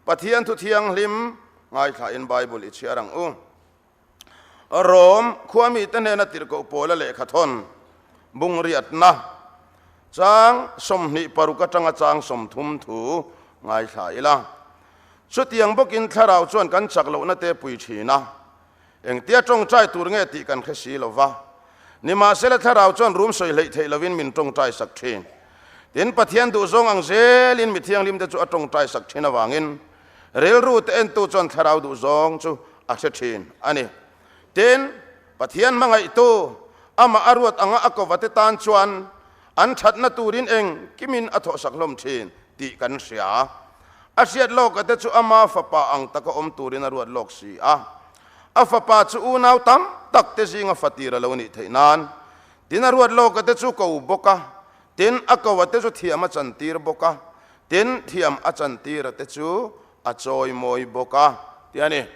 Pathian thu thianghlim ngaithlain Bible i chhiar ang u. Rom khuamite hnena tirhkoh pawla lehkhathawn bungriatna chang 26 atanga chang 30 thu ngaithla ila. Chutiang bawkin thlarau chuan kan chak lohna te pui thin a, engtia tawngtai tur nge tih kan hre si lova. Nimahsela thlarau chuan rum sawi hleih theih lovin min tawngtai sak thin. Tin, Pathian duhzawng ang zelin mi thianghlimte chu a tawngtai sak thin avangin rilru te entu chuan thlarau duhzawng chu a hre thin a ni. Tin, Pathian hmangaihtu, amah a ruat anga a kovate tan chuan an thatna turin engkimin a thawhsak hlawm thin tih kan hria. A hriat lawka te chu ama fapa ang taka awm turin a ruat lawk si a. A fapa chu unau tam tak te zinga fatir a lo nih theih nan. Tin, a ruat lawka te chu ko bawk a, tin, a ko a te chu thiam a chantir bawk a, tin, thiam a chantir a te chu a chawimawi bawk a, tih a ni.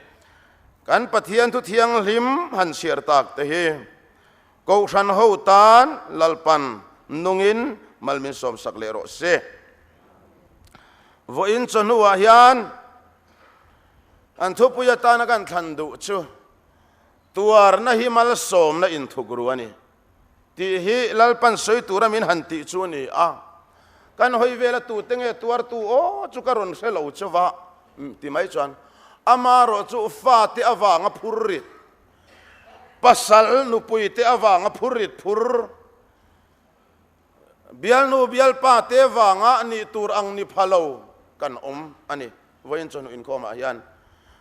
Kan Pathian thu thianghlim han chhiar tak te hi Kohhran ho tan Lalpan nungin mal min sawmsak leh rawh se. Vawiin chawhnuah hian an thupui atana kan thlan duh chu Tuarna hi malsawmna inthuk ru a ni tih hi Lalpan sawi tura min han tih chu a ni a. Kan hawi vela tute nge tuartu aw chu ka rawn hre lo chauva ti mai chuan amarawh chu fate avanga phur rit, pasal nupuite avanga phur rit phur, bialnu bialpa te vanga nih tur ang ni pha lo kan awm a ni. Vawiin chawhnu inkhawmah hian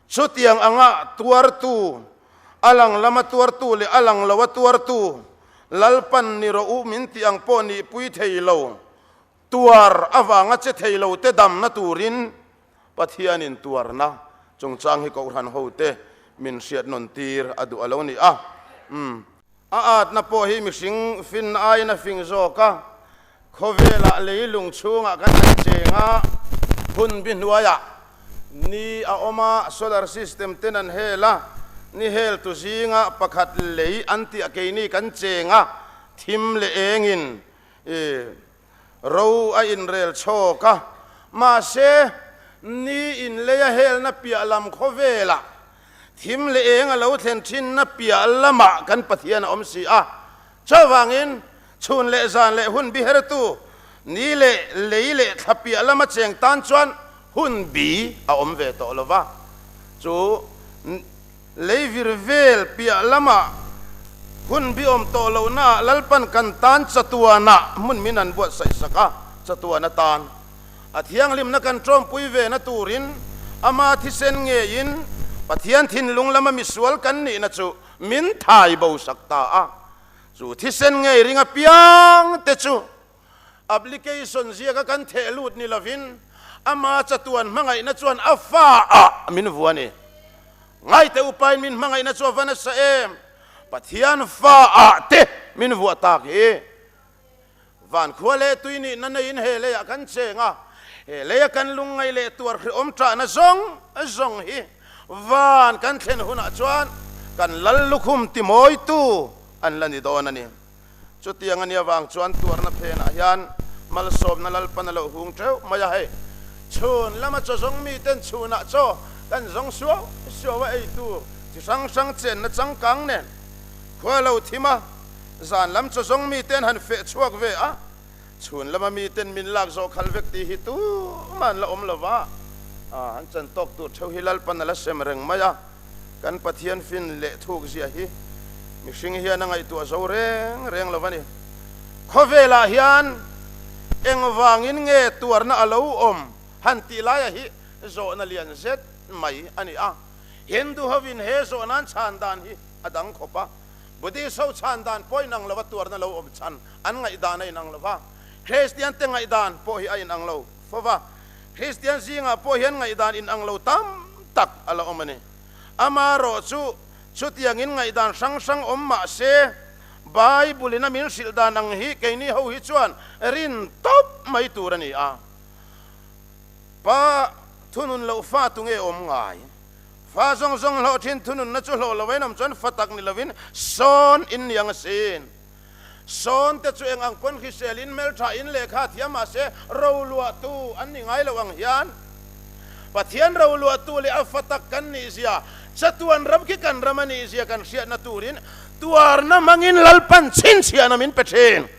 chutiang anga tuartu, a lang lama tuartu leh a lang loa tuartu, Lalpan ni rawh u min tih ang pawh nihpui thei lo, tuar avanga che thei lo te damna turin Pathianin tuarna chungchang hi Kohhran hote min hriat nawn tir a duh a lo ni a. Umm. A atna pawh hi mihring finna aiin a fing zawk a, khawvelah leilung chhungah kan han cheng a, hun bi hnuaiah ni a awm a, solar system ten an hel a, ni hel tu zinga pakhat lei an tih a keini kan cheng a, thim leh engin i ro a inrel chhawk a, mahse ni in lei a helna piah lam khawvelah Thim leh eng a lo thlen thinna piah lamah kan Pathian a awm si a. Chuvangin, chhun leh zan leh hun bihertu, ni leh lei leh thla piah lama cheng tan chuan hun bi a awm ve tawh lo va. Chu lei vir vel piah lamah hun bi awm tawh lohnaah Lalpan kan tan chatuanah hmun min an buatsaih sak a, chatuan atan. A thianghlimna kan tawmpui ve na turin ama thisen ngeiin Pathian thinlung lama misual kan nihna chu min thai bo sak ta a. Chu thisen ngei ring apiang te chu application ziaka kan theh lut ni lovin ama chatuan hmangaihna chuan a fa ah min vua ni. Ngaite upain min hmangaihna chu a va nasa em! Pathian fa ah te min vuah tak hi. Van khua leh tui nihna neiin he leiah kan cheng a, he leia kan lungngaih leh tuar hrehawm ṭahna zawng zawng hi van kan thlen hunah chuan kan lal lukhum timawitu an la ni dawn a ni. Chutiang a nih avang chuan tuarna phenah hian malsawmna Lalpan a lo hung ṭeuh mai a, hei chhun lama chaw zawng miten chhunah chaw kan zawng suau suau a, ei tur chi hrang hrang chenna changkang nen khua lo thim a, Zan lam chaw zawng miten han feh chhuak ve a, chhun lama miten min lak zawh khalh vek tih hi tumah an la awm lo va, an chan tawk tur theuh hi Lalpan a la sem reng mai a, kan Pathian fin leh thuk zia hi mihring hian a ngaihtuah zo reng reng lo a ni. Khawvelah hian engvangin nge tuarna a lo awm han tih laia hi zawhna lian zet mai a ni a, Hindu hovin he zawhna an chhan dan hi a dang khawp a. Buddhist ho chhan dan pawh inang lova tuarna lo awm chhan an ngaihdan a inang lova, Kristian te ngaihdan pawh hi a inang lo fo va, Kristian zingah pawh hian ngaihdan inang lo tam tak a la awm a ni. Amaherawh chu chutiangin ngaihdan hrang hrang awm mah se, Bible in a min hrilh dan ang hi keini ho hi chuan rin tawp mai tur a ni a. Pa thunun loh fa tunge awm ngai? Fa zawng zawng hlawh thin thununna chu hlawh lo enawm chuan fa tak ni lovin sawn in ni ang asin. Sawn te chu eng ang pawn hrisel in hmeltha in lehkha thiam mahse roluahtu an ni ngai lo ang hian. Pathian roluahtu leh a fa tak kan nihzia, chatuan ram khi kan ram a nihzia kan hriatna turin tuarna hmangin Lalpan chhinchhiahna min pe thin.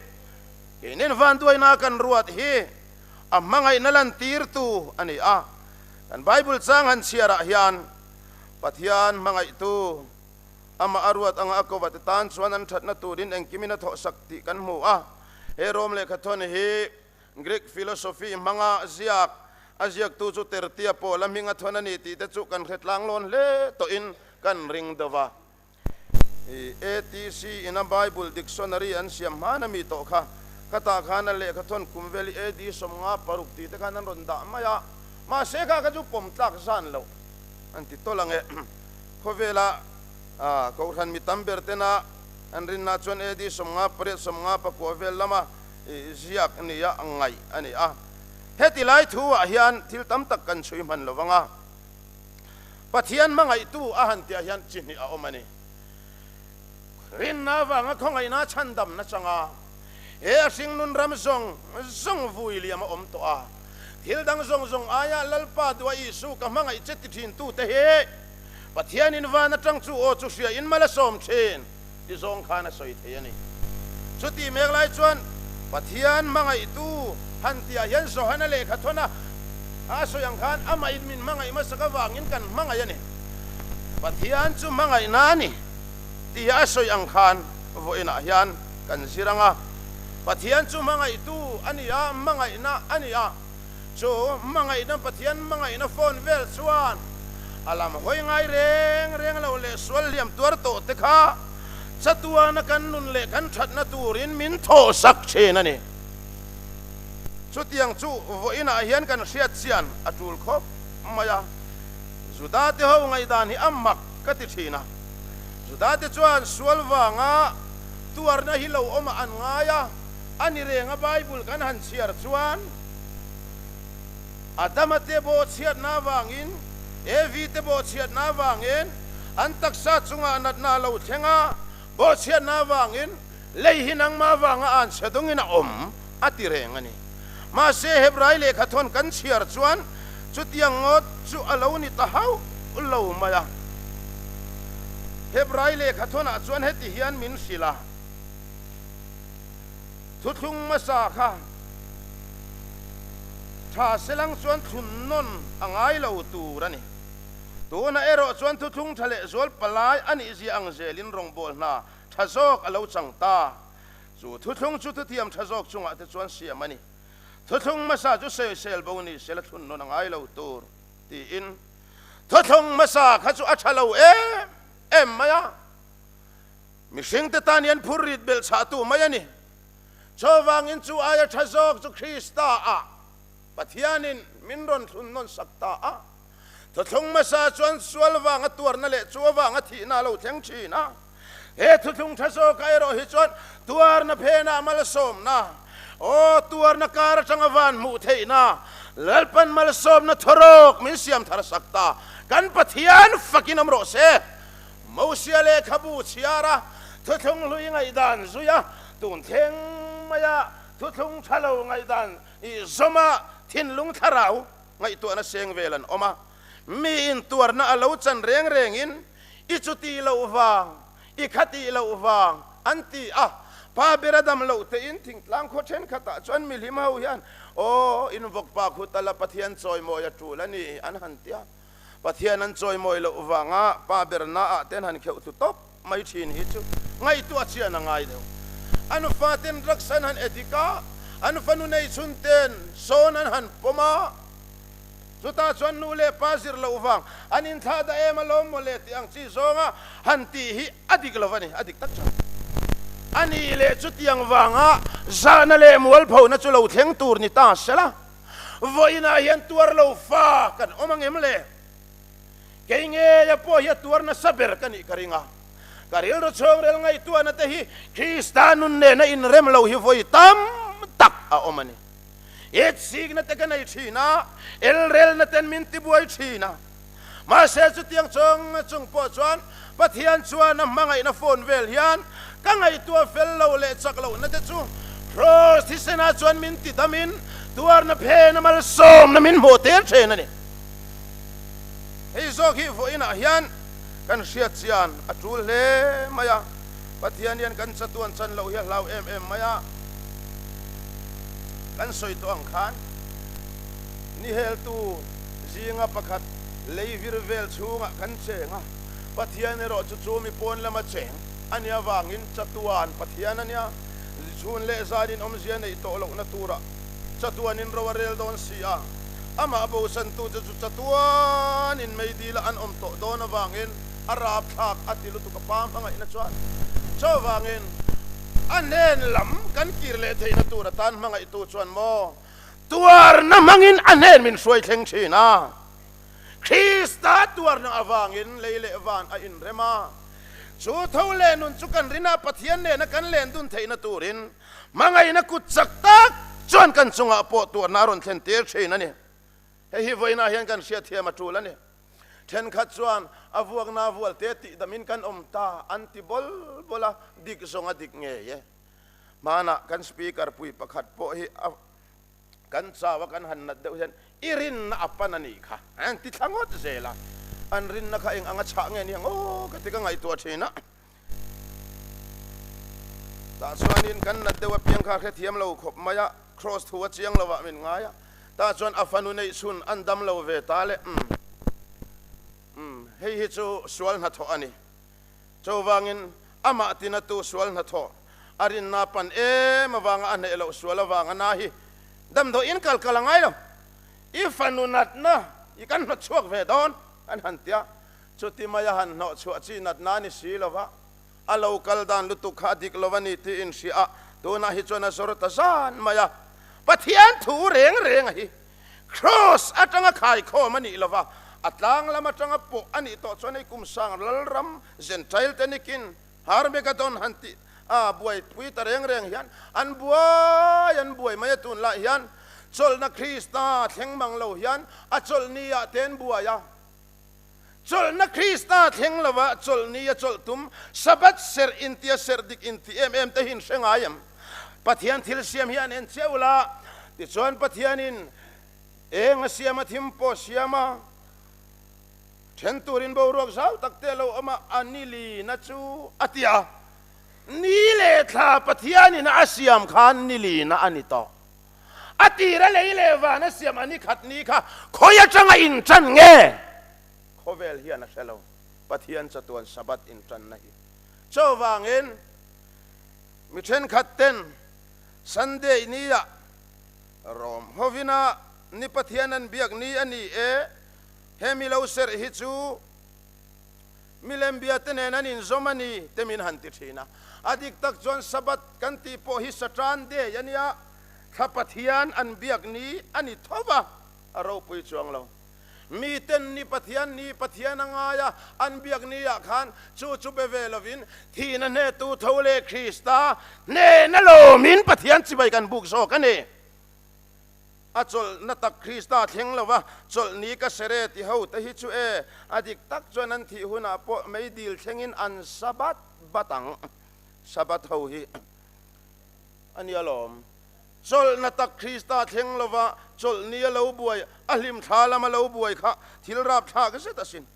Keinin vanduaina kan ruat hi a hmangaihna lantirtu a ni a. Kan Bible chang han chhiarah hian Pathian hmangaihtu amah a ruat anga a kova te tan chuan an thatna turin engkimin a thawhsak tih kan hmu a. He Rom lehkhathawn hi Greek philosophy hmanga ziak, a ziaktu chu Tertia Paula hming a thawn a ni tih te chu kan hre tlang lawn hle tawhin kan ring deuh a. ATC in a Bible dictionary an siam hman a mi tawh kha, khatah khan a lehkha thawn kum vel i AD 56 tih te khan an rawn dah mai a, mahse kha kha chu pawm tlak zan loh an ti tawlh ang e. Khawvela Kohhran mi tam ber tena an rinna chuan AD 58, 59 vel lama ziak nia ngaih a ni a. Heti lai thu-ah hian thil tam tak kan chhui hman lo vang a. Pathian hmangaihtu a han tihah hian chi hnih a awm a ni. Rinna avanga khawngaihna chhandamna changa he a hringnun ram zawng zawng vui liam a awm tawh a. Thil dang zawng zawng aia Lalpa duah Isu ka hmangaih che ti thintute hi Pathianin van atang chu aw chu hria in mal a sawm thin ti zawng khan a sawi thei a ni. Chutih mek lai chuan Pathian hmangaihtu han tihah hian Johana lehkha thawn a a sawi ang khan amah in min hmangaih hmasak avangin kan hmangaih a ni. Pathian chu hmangaihna a ni tih a sawi ang khan vawiinah hian kan zir ang a. Pathian chu hmangaihtu a ni a, hmangaihna a ni a. Chu hmangaihna Pathian hmangaihna phone vel chuan a lam hawi ngai reng reng lo leh sual hliam tuar tawh te kha chatuana kan nun leh kan thatna turin min thawhsak thin a ni. Chutiang chu vawiinah hian kan hriat chian a tul khawp mai a. Juda te ho ngaihdan hi a mak ka ti thin a. Juda te chuan sual vanga tuarna hi lo awmah an ngai a. A ni reng a Bible kan han chhiar chuan Adama te bawhchhiatna avangin, Evi te bawhchhiatna avangin an taksa chungah natna a lo thleng a, bawhchhiatna avangin lei hi nangmah avanga an chhe dawngin a awm a ti reng a ni. Mahse Hebrai lehkhathawn kan chhiar chuan chutiang ngawt chu a lo ni ta hauh lo mai a. Hebrai lehkhathawnah chuan heti hian min hrilh a. Thuthlung hmasa kha tha selang chuan thlun nawn a ngai lo tur a ni. Tunah erawh chuan thuthlung tha leh zual palai a nih zia ang zelin rawngbâwl hna tha zawk a lo chang ta. Chu thuthlung chu thuthiam tha zawk chungah te chuan siam a ni. Thuthlung hmasa chu sawisel bo ni sela thlun nawn a ngai lo tur tiin thuthlung hmasa kha chu a tha lo em em mai a. Mihringte tan hian phurrit belh chhahtu mai a ni. Chuvangin chu aia tha zawk chu Krista-ah Pathianin min rawn thlun nawn sak ta a. Thuthlung hmasa chuan sual vanga tuarna leh chu avanga thihna a lo thleng thin a. He thuthlung tha zawkah erawh hi chuan tuarna phenah malsawmna, aw, tuarna kar atanga van hmuh theihna, Lalpan malsawmna thawrawk min siam thar sak ta. Kan Pathian fakin awm rawh se. Mosia lehkhabu chhiara thuthlung hlui ngaihdan zuia tun thleng maia thuthlung tha lo ngaihdan zawma thinlung thlarau ngaihtuahna seng vel an awm a. Mi intuarna a lo chan reng rengin i chuti loh vang, i khatih loh vang an ti a. Pa bera dam loh tein thingtlang khaw thenkhatah chuan mihlim ho hian, Aw, in vawkpa khu tala Pathian chawimawi a tul a ni an han ti a. Pathian an chawimawi loh vanga pa ber naah ten han kheuh thlu tawp mai thin hi chu ngaihtuah chian a ngai deuh. An faten drugs an han addict a, an fanu nei chhun ten sawn an han pawm a, chutah chuan nu leh pa zir loh vang an inthlah dah em alawm maw le tih ang chi zawnga han tih hi a dik lo a ni, a dik tak chuan. A nih leh chutiang vanga zahna leh mualphona chu lo thleng tur ni ta sela. Vawiinah hian tuar lo fa kan awm ang em le? Kei ngeia pawh hi a tuar nasa ber ka nih ka ring a. Ka rilru chhungrel ngaihtuahna te hi Krista nun nena inrem lo hi vawi tam tak a awm a ni. Itsikna te ka nei thin a, elrelna ten min tibuai thin a. Mahse chutiang chung chung pawh chuan Pathian chuan a hmangaihna phone vel hian ka ngaihtuah fel lo leh chak lohna te chu Kraws thisenah chuan min ti damin tuarna phen a malsawmna min hmuh tir thin a ni. Hei zawk hi vawiinah hian kan hriat chian a tul hle mai a, Pathian hian kan chatuan chan loh hi a hlau em em mai a. Kan sawi tawh ang khan ni heltu zinga pakhat lei vir vel chhungah kan cheng a, Pathian erawh chu chu mi pawn lama cheng a nia vangin chatuan Pathian a nia, chhun leh zanin awmzia neih tawh lohna turah chatuanin ro a rel dawn si a, amah bosantute chu chatuanin meidila an awm tawh dawn avangin a rapthlak a ti lutuk a pa hmangaihna chuan chuvangin a hnen lam kan kir leh theihna tur atan hmangaihtu chuan maw tuarna hmangin a hnen min hruai thleng thin a, Krista tuarna avangin lei leh van a inrem a, chu tho leh nun chu kan rinah Pathian nena kan len dun theihna turin Hmangaihna kut chak tak chuan kan chungah pawh tuarna a rawn thlen tir thin a ni. Hei hi vawiinah hian kan hriatthiam a tul a ni. Thenkhat chuan a vuakna vualte tihdamin kan awm ta an ti bawl bawl a, dik zawng a dik ngei e. Hmanah kan speaker pui pakhat pawh hi a kan chau a kan han nat deuh hian i rinna a pan a nih kha an ti thla ngawt zel a, an rinna kha eng anga chhah nge ni ang aw ka ti ka ngaihtuah thin a. Tah chuanin kan nat deuh apiang kha hrethiam lo khawp mai a, Kraws thu a chiang lovah min ngai a. Tah chuan a fanu neih chhun an dam lo ve ta le. Umm. Umm. Hei hi chu sual hnathawh a ni. Chuvangin amah tinatu sual hnathawh a rinna pan em avanga a hneh loh sual avanga na hi damdawiin kal kal a ngai lo. I fanu natna i kan hnawtchhuak ve dawn an han ti a. Chuti maia han hnawh chhuah chi natna ni si lova, a lo kal dan lutuk kha a dik lo a ni tih inhria a, tunah hi chuan a zawr ta zan mai a. Pathian thu reng reng a hi Kraws atanga khaikhawm a nih lova, a tlang lam atanga pawh a nih tawh chuan hei kum sang lalram Gentile te nikin Harmegadon han tih a buaipui ta reng reng hian an buai an buai mai a, tunlai hian chawlhna Krista thleng mang lo hian a chawlhni ah te an buai a. Chawlhna Krista thleng lova chawlhni a chawlh tum, Sabbath serh intia serh dik inti em em te hi in hre ngai em? Pathian thil siam hi an en chiah ula, tichuan Pathianin eng a siam a thim pawh siam a, then turin boruak zau tak te a lo awm a, a ni lina chu a ti a. Ni leh thla Pathianin a siam khan ni lina a ni tawh. A tira lei leh van a siam a ni khat ni kha khawi atanga intan nge? Khawvel hian a hre lo, Pathian chatuan Sabbath intanna hi. Chuvangin mi thenkhat ten Sunday nia Rom hovina ni Pathian an biak ni a ni e, hemi lo serh hi chu Milem biate nen an inzawm a ni te min han ti thin a. A dik tak chuan Sabbath kan tih pawh hi Satan Day a nia, thla Pathian an biak ni a ni tho va, a ropui chuang lo. Miten ni Pathian ni Pathian a ngai a, an biak ni ah khan chu chu be ve lovin thihna hnetu tho leh Krista hnena lawmin Pathian chibai kan buk zawk a ni. A chawlhna tak Krista thleng lo va, chawlhni ka sere ti ho te hi chu e, a dik tak chuan an thih hunah pawh meidil thlengin an sa bat bat ang. Sabbath ho hi a nia lawm. Chawlhna tak Krista thleng lo va, chawlhni a lo buai, a hlimthla lama lo buai kha thil rapthlak zet asin.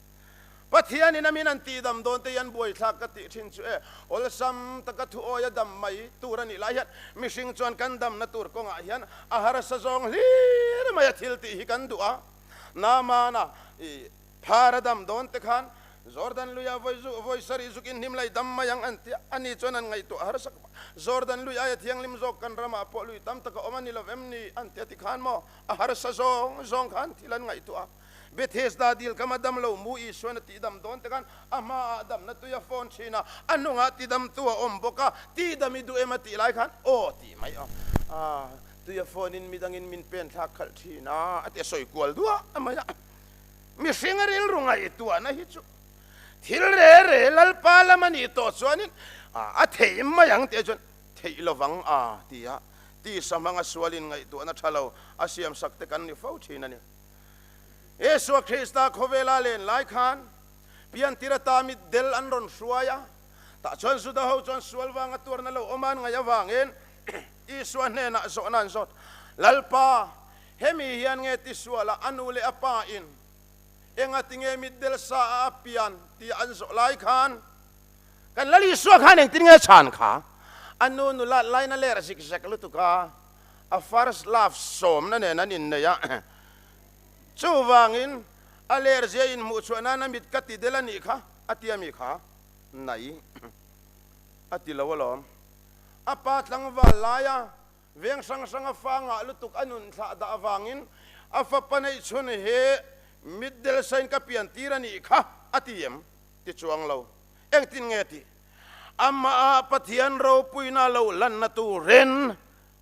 Pathianin a min an tihdam dawn te hi an buaithlak ka tih thin chu e, awlsam taka thuawi a dam mai tur a nih lai hian mihring chuan kan damna tur kawngah hian a harsa zawng hlir mai a thil tih hi kan duh a. Naamana i phar a dam dawn te khan Jordan luia vawi zu vawi sarih zuk in hnim lai dam mai ang an ti a, ani chuan an ngaihtuah harsa khawp a. Jordan lui aia thianghlim zawk kan ramah pawh lui tam taka awm a ni lo em ni an ti a ti khan maw a harsa zawng zawng khan thil an ngaihtuah a. Bethesda dil kam a dam lo mu Isuan a tihdam dawn te khan a hmaah damna tui a phone thin a, a hnungah tidamtu a awm bawk a, tihdam i duh em a tih lai khan aw tih mai a, ah tui a phone in midangin min pen thlak khalh thin a a ti a sawi kual duah mai a. Mihring rilru ngaihtuahna hi chu thil re re Lalpa lam a nih tawh chuanin a theih mai ang tih chuan theih lovang a ti a, tisa hmanga sualin ngaihtuahna tha lo a siamsak te kan ni fo thin a ni. Isua Krista khawvela len lai khan piantir ata mitdel an rawn hruai a, tah chuan Juda ho chuan sual vanga tuarna lo awm an ngaih avangin Isua hnenah zawhna an zawt, Lalpa, hemi hian nge tisuala a nu leh a pa in? Engatinge mitdel sa a a pian tih an zawh lai khan kan Lal Isua khan engtin nge chhan kha? A nu nula laina ler zik zek lutuk a, a first love sawmna nen an innei a, chuvangin a ler zia inhmuh chhuah nan a mit ka ti del a nih kha a tia mi kha nai a ti lo alawm. A pa tlangval laia Veng hrang hranga fa ngah lutuk a nun thlah dah avangin a fapa neih chhun hi mitdel sain ka pian tir a nih kha a ti em? Ti chuang lo. Engtin nge tih? Amah ah Pathian ropuina lo lanna turin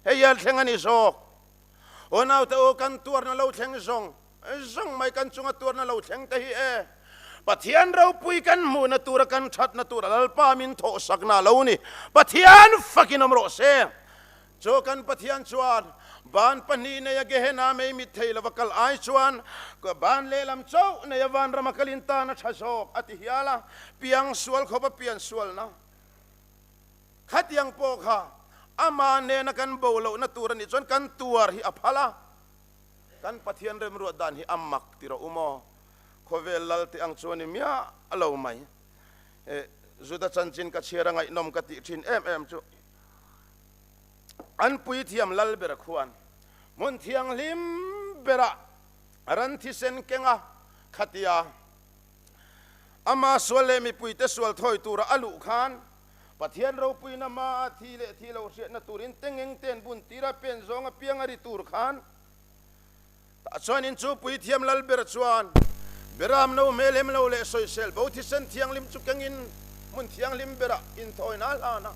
hei a thleng a ni zawk. Aw naute aw kan tuarna lo thleng zawng zawng mai kan chunga tuarna lo thleng te hi e. Pathian ropui kan hmuhna tura kan thatna tura Lalpa min thawhsakna a lo ni. Pathian fakin awm rawh se. Chu kan Pathian chuan ban pahnih neia Gehenna mei mit thei lova kal ai chuan ban lehlam chauh neia vanrama kalin tan a tha zawk a ti hial a, piang sual khawp a pian sualna khatiang pawh kha amah nena kan bo lohna tur a nih chuan kan tuar hi a phal a. Kan Pathian remruat dan hi a mak ti rawh u maw? Khawvel lal te ang chu a ni miah lo mai. Juda chanchin ka chhiar a ngaihnawm ka tih thin em em chu an puithiam lal ber khuan hmun thianghlim berah ran thisen keng a khatia ama sual leh mipuite sual thawi tura a luh khan Pathian ropuina hmaa thi leh thi lo hriatna turin tengeng ten bun tira pen zawng apiang a ri tur khan tah chuanin chu puithiam lal ber chuan Beram no hmel hem lo leh sawisel bo thisen thianghlim chu kengin hmun thianghlim berah inthawina a hlan a.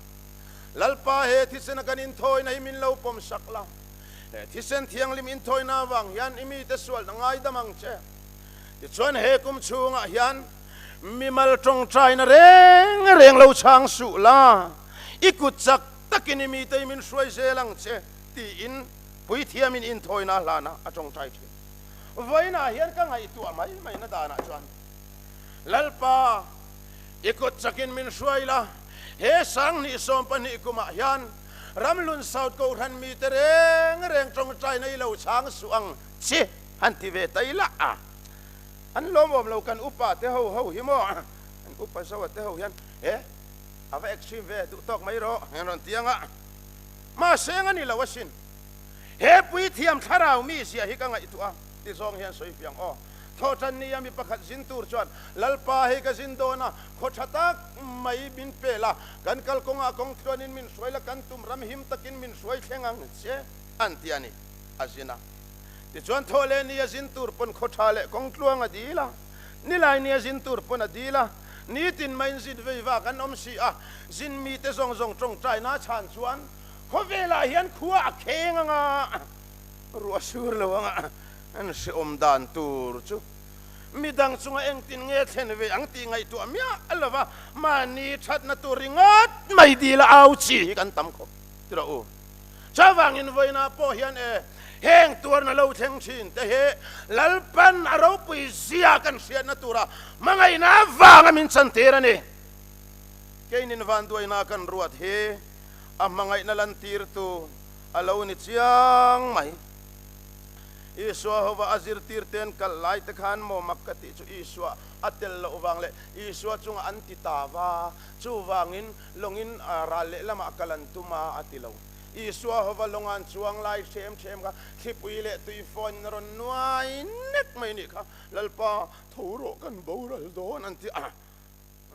Lalpa he thisena kan inthawina hi min lo pawm sak la, he thisen thianghlim inthawina avang hian i mite sualna ngaidam ang che. Tichuan he kum chhungah hian Mimal tawngtaina reng reng lo chhang suh la, i kut chak takin i mitei min hruai zel ang che, tiin puithiamin inthawina hlana a tawngtai thin. Vawiinah hian ka ngaihtuah mai mai na danah chuan, Lalpa, i kut chakin min hruai la, he 2012 kumah hian Ramhlun South Kohhran mite reng reng tawngtaina i lo chhang suh ang che, han ti ve ta ila a. An lawmawm lo kan upa te ho ho hi maw an upa zoa te ho hian he a va extreme ve duh tawk mai rawh an rawn ti ang a mahse eng a ni lo asin he puithiam thlarau mi zia hi ka ngaihtuah a ti zawng hian sawi fiang aw thawhtan nia mi pakhat zin tur chuan Lalpa hei ka zin dawn a khaw tha tak mai min pel a kan kalkawngah kawng tluanin min hruai la kan tum ram him takin min hruai thleng ang che an ti a ni a zin a. Tichuan thaw leh ni a zin tur pawn khaw tha leh kawng tluang a dil a, nilai ni a zin tur pawn a dil a, nitin maiin zin vei vak an awm si a, zin mite zawng zawng tawngtaina chhan chuan khawvelah hian khua a kheng anga ruah sur lo anga an hrehawm dan tur chu midang chunga engtin nge thlen ve ang tih ngaihtuah miah lova mahni thatna tur ringawt mai dil a au chi hi kan tam khawp tirah u. Chuvangin vawiinah pawh hian e, heng tuarna lo thleng thin te hi Lalpan a ropui zia kan hriatna tura hmangaihna avanga min chantir a ni. Keinin vanduaina kan ruat hi a hmangaihna lantirtu a lo ni chiang mai. Isua hova a zirtirte'n kal lai te khan maw mak ka tih chu Isua a tel loh vang leh Isua chunga an ti ta va, chuvangin Lawngin ral lehlamah kal an tum a, a ti lo. Isua hova lawnga an chuang lai hrem hrem kha thlipui leh tui fawnin a rawn nuai nek mai nih kha. Lalpa, tho rawh kan boral dawn an ti a,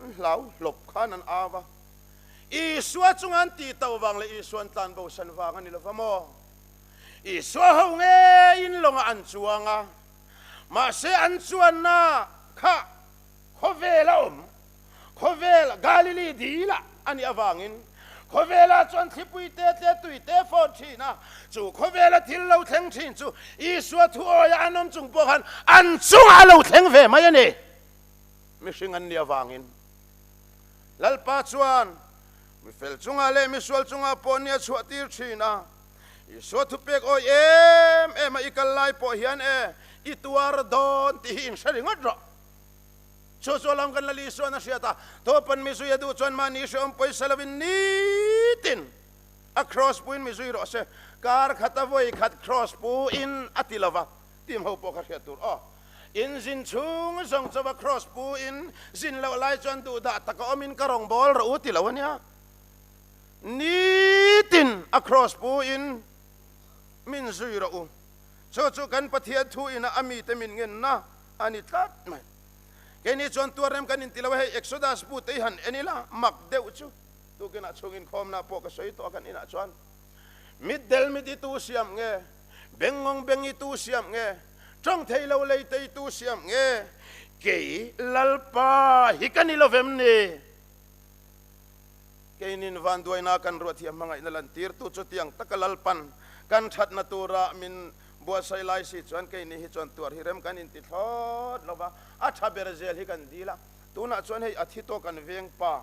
an hlau hlawp khan an au va. Isua chunga an tih tauh vang leh Isua an tlan bosan vang a ni lova maw? Isua ho ngeiin lawngah an chuang a, mahse an chuanna kha khawvel a awm. Khawvel Galili dil ah a nih avangin khawvelah chuan thlipui te tle tui te fawt thin a, chu khawvela thil lo thleng thin chu Isua thu awia an awm chung pawh khan an chungah a lo thleng ve mai a ni. Mihring an nih avangin Lalpa chuan mifel chungah leh misual chungah pawh ni a chhuah tir thin a, Isua thupek awi em em a i kal lai pawh hian e i tuar dawn tih hi inhre ringawt rawh. Chu chu lam kan la Lisuan a hriat a, Tawpan mi zui a duh chuan mahni hrehawm pawisa lovin nitin a kraws puin mi zui rawh se, kar khat a vawi khat kraws puin a ti lova, team ho pawh kha hriat tur aw. In zin chhung zawng chauha kraws pu in zin loh lai chuan duhdah taka awmin ka rawn bawl rawh u ti lo a nia. Nitin a kraws pu in min zui rawh u. Chu chu kan Pathian thu ina a mite min ngenna a ni tlat mai. Keini chuan tuarrem kan inti lo a, hei Exodus bu te hi han en ila mak deuh chu tukinah chhungin khawmna pawh ka sawi tawh a kan inah chuan mitdel mit i tu siam nge, bengngawng beng i tu siam nge, tawng thei lo lei te i tu siam nge, kei Lalpa hi ka ni lo vem ni? Keinin vanduaina kan ruahthiam hmangaihna lantirtu chutiang taka Lalpan kan thatna tura min Buatsaih lai si chuan keini hi chuan tuar hi rem kan inti thlawt lo va, a tha ber zel hi kan dil a. Tunah chuan hei a thi tawk an veng pa,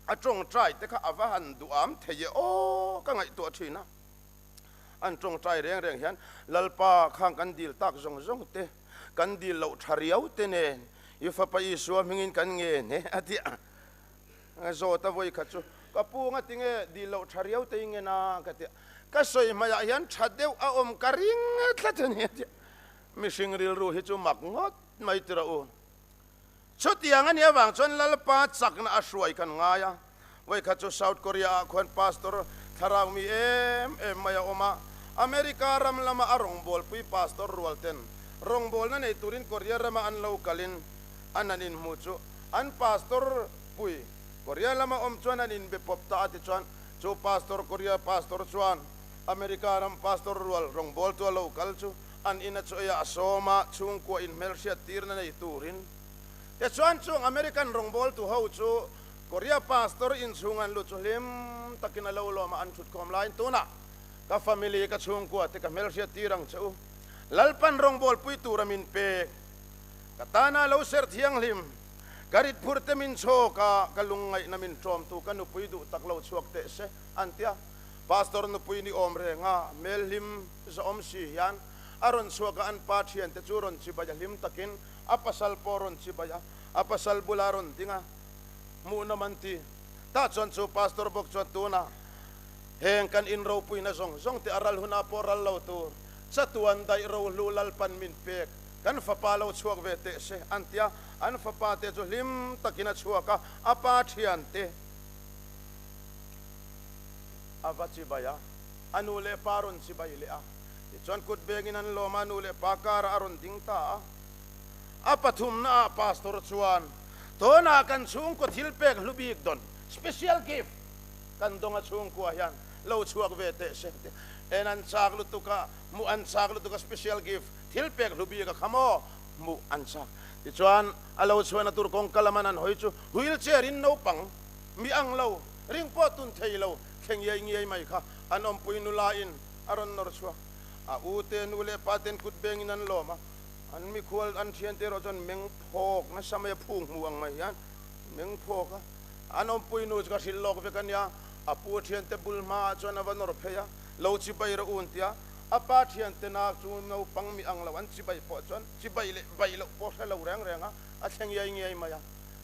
a tawngtai te kha a va han duham thei e aw ka ngaihtuah thin a. An tawngtai reng reng hian Lalpa khang kan dil tak zawng zawng te, kan dil loh tha riau te nen i fapa Isua hmingin kan ngen e a ti a. Zawt a vawi khat chu ka pu nga tinge dil loh tha riau te i ngen a ka ti a, ka sawi hmaiah hian tha deuh a awm ka ring tlat a ni a ti a, mihring rilru hi chu mak ngawt mai ti rawh u. Chutiang a nih avang chuan Lalpa chakna a hruai kan ngai a, vawi khat chu South Korea ah khuan pastor thlarau mi em em mai a awm a, America ram lama a rawngbawlpui pastor rual ten rawngbawlna nei turin Korea rama an lo kalin an han inhmu chu An pastor pui Korea lama awm chuan an inbe pawp ta a tichuan chu pastor Korea pastor chuan America ram pastor rual rawngbawltu a lo kal chu an ina chu eiah a sawm a, chhungkua inhmelhriat tirna nei turin. Tichuan chung American rawngbawltu ho chu Korea pastor inchhung an lut chu hlim takin a lo lawm a, an thutkhawm laiin tunah ka family ka chhungkua te ka hmelhriat tir ang che u, Lalpan rawngbawlpui tura min pek. Ka tana lo ser thianghlim, ka rit phur te min chhawk a, ka lungngaihna min ṭawmtu ka nupui duh tak lo chhuak teh se, an ti a. Pastor nupui ni awm reng a, hmel hlim zahawm si hian a rawn chhuak a, an pa ṭhiante chu rawn chibai a hlim takin a pasal pawh rawn chibai a, a pasal bula rawn ding a, hmuhnawm an ti. Tah chuan chu pastor bawk chuan tunah heng kan inropuina zawng zawng te a ral hunah pawh ral lo tur chatuan daih rohlu Lalpan min pek Kan fapa lo chhuak ve teh se, an ti a. An fapa te chu hlim takin a chhuak a, a pa thiante a va chibai a, a nu leh pa rawn chibai leh a. Tichuan kut bengin an lawm a, a nu leh pa karah a rawn ding ta a. A pathumnaah pastor chuan, Tunah kan chhungkaw thil pek hlu bik dawn, special gift, kan dawnga chhungkua hian lo chhuak ve teh se, ti a. En an chak lutuk a, hmuh an chak lutuk a, special gift, Thil pek hlu bik a kha maw? Hmuh an chak. Tichuan, a lo chhuahna tur kawngka lama an hawi chu wheel chair in naupang, mi ang lo, ring pawh tun thei lo, thleng iai ngiai mai kha an awmpui nula in a rawn nawr chhuak. A u te, nu leh pa ten kut beng in an lawm a, an mikhual an thiante erawh chuan meng phawk nasa mai a, phung hmu ang mai hian meng phawk a. An awmpui nu chu ka hrilh lawk vek a nia, a pu thiante bul hmaah chuan a va nawr phei a, lo chibai rawh u an ti a. A pa thiante nak chu naupang mi ang lo an chibai pawh chuan chibai leh baih loh pawh hre lo reng reng a, a thleng iai ngiai mai a.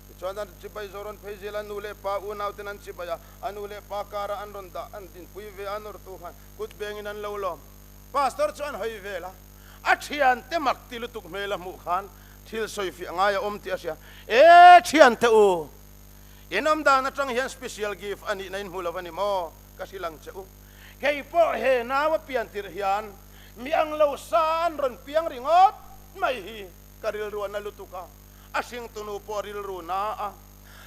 Tichuan an chibai zo rawn phei zel a, nu leh pa unauten an chibai a, a nu leh pa karah an rawn dah an dinpui ve a, nawrtu khan kut bengin an lo lawm. Pastor chu an hawi vel a, a thiante mak ti lutuk hmel a hmuh khan thil sawifiah ngai a awm tih a hria. E thiante u, in awm dan atang hian special gift a nihna in hmu lo a ni maw? Ka hrilh ang che u. Kei pawh he nau a pian tirh hian mi ang lo sa an rawn piang ringawt mai hi ka rilru a na lutuk a, a hringtunu pawh rilru na a,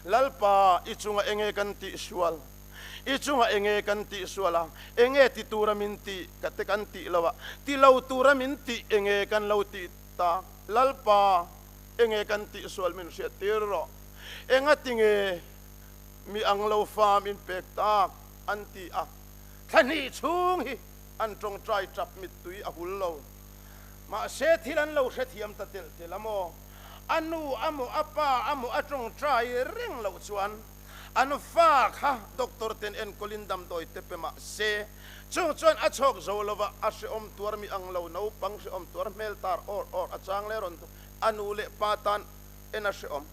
Lalpa i chunga enge kan tih sual, i chunga enge kan tih sual a, enge ti tura min tih ka te kan tih lo a, ti lo tura min tih enge kan lo tih tak, Lalpa enge kan tih sual min hriat tir rawh, enga tinge mi ang lo fa min pek tak? An ti a, thla hnih chhung hi an tawngtai tap mittui a hul lo. Mahse thil an lo hrethiam ta telh telh a maw? A nu a maw, a pa a maw a tawngtai reng loh chuan an fa kha doctor ten enkawlin damdawi te pe mah se, chung chuan a chhawk zo lo va, a hrehawm tuar mi ang lo, naupang hrehawm tuar hmel tar awr awr a chang leh rawn a nu leh pa tan en a hrehawm.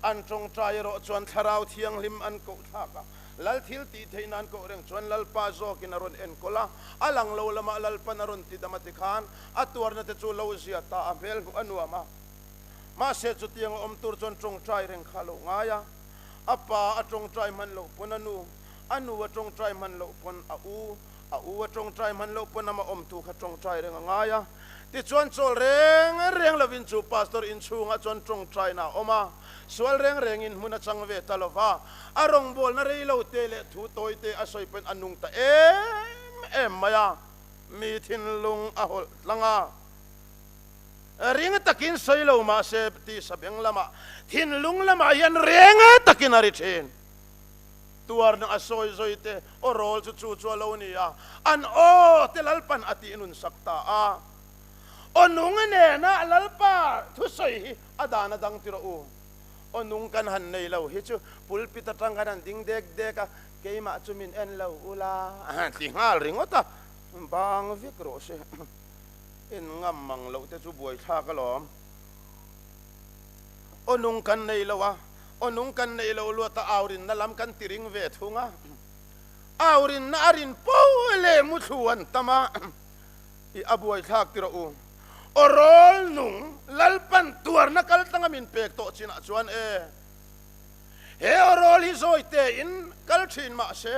An tawngtai erawh chuan Thlarau Thianghlim an koh thlak a. Lal thil tih theih nan koh reng chuan Lalpa zawkin a rawn enkawl a, a lang lo lamah Lalpan a rawn ti dam a ti khan a tuarna te chu lo zia ta a hmel hmuh a nuam a. Mahse chutiang a awm tur chuan tawngtai reng kha a lo ngai a, a pa a tawngtai hman loh pawn a nu, a nu a tawngtai hman loh pawn a u, a u a tawngtai hman loh pawn ama awmtu kha tawngtai reng a ngai a. Tichuan chawl reng reng lovin chu pastor inchhungah chuan tawngtaina a awm a, sual reng rengin hmun a chang ve ta lova, a rawngbawlna rei lo te leh thu tawi te a sawi pawn a nung ta em em mai a, mi thinlung a hawlh tlang a. Ring takin sawi lo mahse tisa beng lamah thinlung lamah hian reng takin a ri thin. Tuarna a sawi zawi te aw rawl chu chu chu a lo ni a, an aw te Lalpan a tih nun sak ta a. Aw nung nena Lalpa thusawi hi a dan a dang ti rawh u. Aw nung kan han nei lo hi chu pulpit atang kan han ding dek dek a, keimah chu min en lo ula ti nghal ringawt a, bang vek rawh se. En ngam mang loh te chu buaithlak alawm. Aw nung kan nei lo a, aw nung kan nei lo luat a aurinna lam kan ti ring ve thung a. Aurinna a rin po leh muthlu an tam a, i a buaithlak ti rawh u. Aw rawl nung Lalpan tuarna kal tlanga min pek tawh chinah chuan e, he aw rawl hi zawi tein kal thin mah se,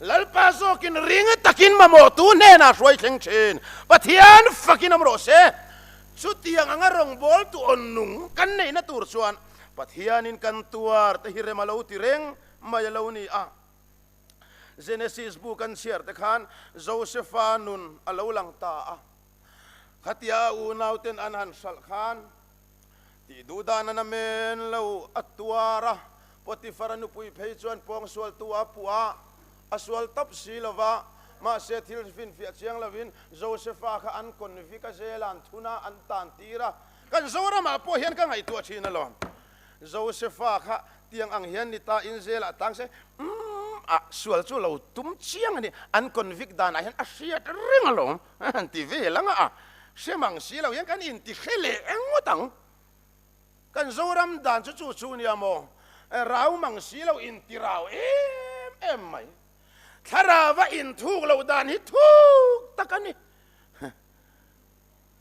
Lalpa zawkin ring takin mamawhtu hnenah hruai thleng thin. Pathian fakin awm rawh se. Chutiang anga rawngbawltu awn nung kan neihna tur chuan Pathianin kan tuar te hi rem a lo ti reng mai a lo ni a. Genesis bu kan chhiar te khan Josefa nun a lo lang ta a. Khatia a unauten an han hralh khan tih duh dan a namen lo a tuar a. Potifara nupui phei chuan pawngsualtu a puh a, a sual tawp si lo va, mahse thil finfiah chiang lovin Josefa kha an convict a zela an thun a, an tan tir a. Kan Zoramah pawh hian ka ngaihtuah thin alawm. Josefa kha tiang ang hian ni ta in zelah tang se, umm ah sual chu lo tum chiang a ni, an convict danah hian a hriat reng alawm an ti vel ang a, hre mang si lo hian kan inti hre leh engawt ang. Kan Zoram dan chu chu chu nia maw? Rau mang si lo inti rau em em mai. Thlarauva inthuk loh dan hi thuk tak a ni.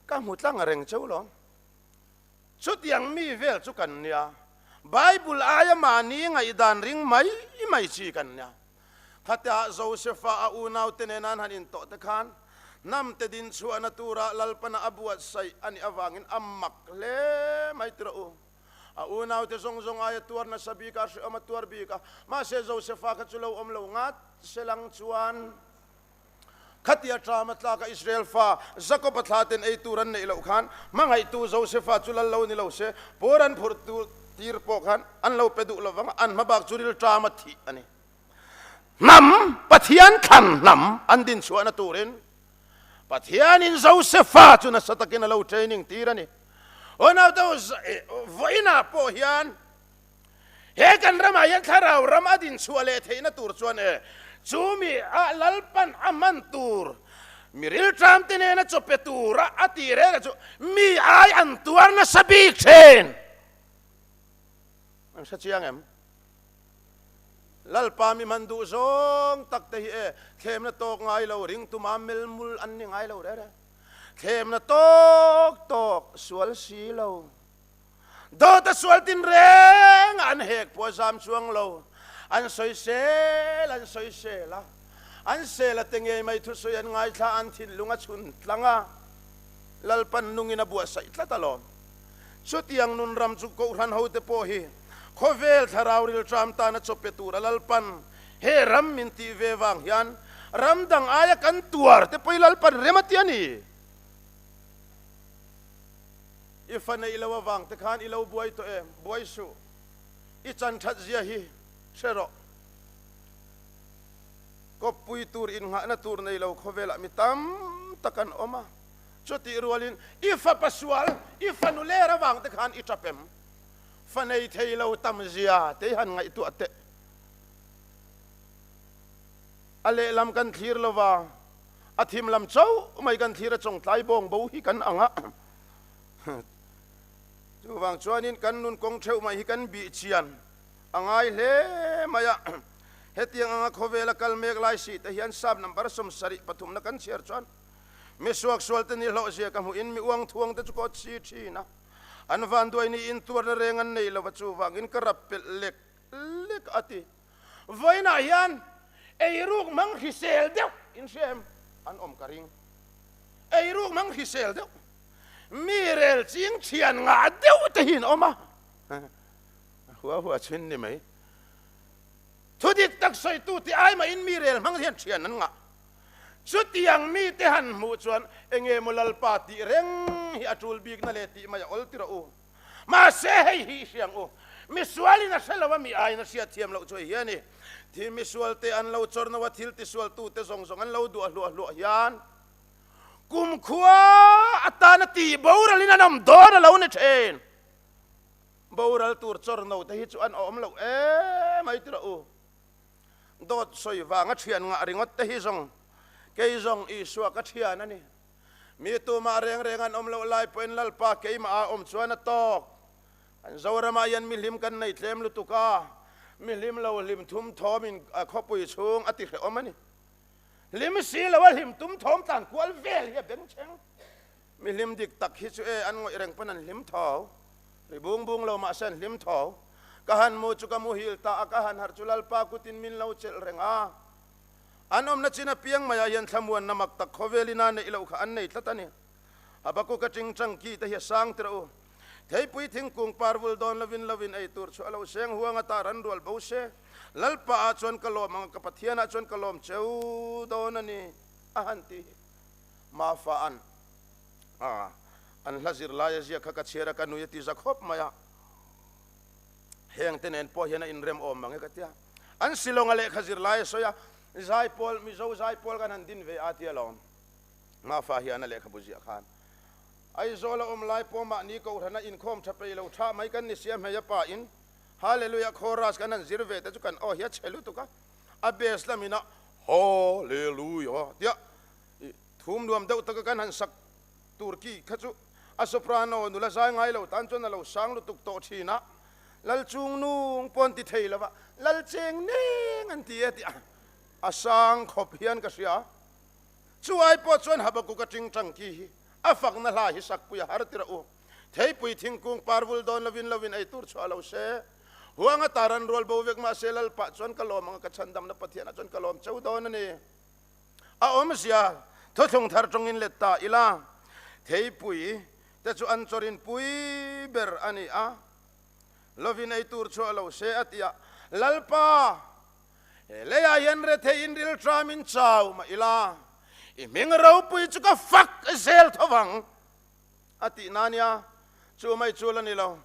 Ka hmu tlang reng cheu lawm. Chutiang mi vel chu kan nia. Bible aia mahni ngaihdan ring mai mai chi kan nia. Khatia Josefa a unaute nena an han intawh te khan hnamte din chhuahna tura Lalpana a buatsaih a nih avangin a mak hle mai ti rawh u. A unaute zawng zawng aia tuar nasa bik a, hrehawm a tuar bik a, mahse Josefa kha chu lo awm lo ngat selang chuan khatia ṭam a tlak a Israel fa Jakob-a thla ten ei tur an neih loh khan hmangaihtu Josefa chu lal lo ni lo se, pawr an phurh tir pawh khan an lo pe duh lovang a, an hmabak chu rilṭam a thih a ni. Hnam, Pathian thlan hnam an din chhuahna turin Pathianin Josefa chu nasa takin a lo training tir a ni. Aw naute u, vawiinah pawh hian he kan ramah hian thlarau ram a din chhuah leh theihna tur chuan e, chu mi a Lalpan a hman tur, mi rilṭamte nena chaw pe tura a tih reng chu mi ai an tuar nasa bik ṭhin. An hre chiang em? Lalpa mi hman duh zawng tak te hi e, thlemna tawk ngai lo, ringtuma melmul an ni ngai lo rere. Thlemna tawk tawk sual si lo. Dawta sual tin reng a an hek pawh a zam chuang lo. An sawisel, an sawisel a. An sel a te ngei mai thusawi an ngaithla an thinlung a chhun tlang a. Lalpan nungin a buatsaih tlat alawm. Chutiang nun ram chu Kohhran hote pawh hi khawvel thlarau rilṭam tana chaw pe tura Lalpan he ram min tih ve vang hian ram dang aia kan tuar te pawh hi Lalpan rem a ti a ni. I fa neih lo avang te khan i lo buai tawh em? Buai suh. I chan that zia hi hre rawh. Kawppui tur innghahna tur nei lo khawvelah mi tam tak an awm a. Chutih rualin i fapa sual, i fanu ler avang te khan i tap em? Fa nei thei lo tam zia te i han ngaihtuah teh. A lehlam kan thlir lova, a thim lam chauh mai kan thlir a chawngtlai bawng bo hi kan ang a. Chuvang chuanin kan nun kawng theuh mai hi kan bih chian a ngai hle mai a. Hetiang anga khawvela kal mek lai si te hian sap number 70 pathumna kan chhiar chuan mi suaksual te ni hlawhzia ka hmuhin mi uang thuang te chu ka awt si thin a. An vanduai niin tuarna reng an nei lova chuvangin ka rap pelh lek lek a ti. Vawiinah hian eiruk hmang hrisel deuh in hria em? An awm ka ring. Eiruk hmang hrisel deuh, mi rel ching thian ngah deuh te hi an awm a. Hua hua chhin ni mai. Thu dik tak sawitu te ai mahin mi rel hmang hian thian an ngah. Chutiang mite han hmuh chuan enge maw Lalpa tih reng hi a tul bikna le tih mai a awl tir a u. Mahse hei hi i hria ang u, misualin a hre lo a, mi aiin a hriat thiam loh chu hei hi a ni. Thil misualte an lo chawr no a, thil tisualtute zawng zawng an lo duah hluah hluah hian kumkhua atana tih boralin an awm dawn a lo ni thin. Boral tur chawr no te hi chu an awm loh emai tirah u. Dawt sawi vanga thian ngah ringawt te hi zawng kei zawng Isua ka thian a ni. Mi tumah reng reng an awm loh lai pawhin Lalpa keimah a awm chuan a tawk. Kan Zoramah hian mi hlim kan nei tlem lutuk a, mi hlim lo hlim thum thawmin khawpui chhung a ti hrehawm a ni. Hlim si lo a hlim tum thawm tlan kual vel hi a bengchheng. Mi hlim dik tak hi chu e an ngawih reng pawn an hlim tho. Ri bung bung lo mahse an hlim tho. Ka han mu chu ka muhil ta a, ka han harh chu Lalpa kutin min lo chelh reng a. An awmna chin apiang maiah hian thlamuanna mak tak khawvelin a neih loh kha an nei tlat a ni. Habakkuk a tingtang ki te hi a sang tirh u. Theipui thingkung par vul dawn lovin lovin ei tur chu a lo seng huang a tar an rual bo se. Lalpa ah chuan ka lawm ang a, ka Pathian ah chuan ka lawm cheu dawn a ni, a han ti hi. Mafa an a an hla zirlai a ziak kha ka chhiar a, ka nui a ti za khawp mai a. Heng te nen pawh hian a inrem awm mang e ka tia. An Shillong-a lehkha zirlai a sawi a, Zaipawl, Mizo Zaipawl kan han din ve a tia lawm. Mafa hian a lehkhabu ziah khan Aizawl a awm lai pawh mahni Kohhrana inkhawm tha pei lo tha mai kan ni sia hmei a pa in Hallelujah chorus kan han zir ve te chu kan aw hi a chhe lutuk a, a bass lamin a Hallelujah tia thum nuam deuh taka kan han sak tur ki kha chu a soprano nula zai ngai lo tan chuan a lo sang lutuk tawh thin a, Lal chung nung pawh an ti thei lo va, Lal cheng neng an ti e tih a sang khawp hian ka hria. Chu ai pawh chuan Habakkuk a tingtang ki hi a fakna hla hi sakpui a har tirh a u. Theipui thingkung par vul dawn lovin lovin ei tur chhuah lo se. Huang a tar an rual bo vek mahse Lalpah chuan ka lawm ang a, ka chhandamna Pathianah chuan ka lawm cheu dawn a ni. A awmzia thuthlung thar tawngin let ta ila, theipui te chu an chawrin pui ber a ni a, lovin ei tur chhuah lo se a ti a, Lalpa, he leiah hian retheiin rilṭamin chau mah ila, i hming ropui chu ka fak zel tho vang, a tih na nia. Chu mai chu la ni lo,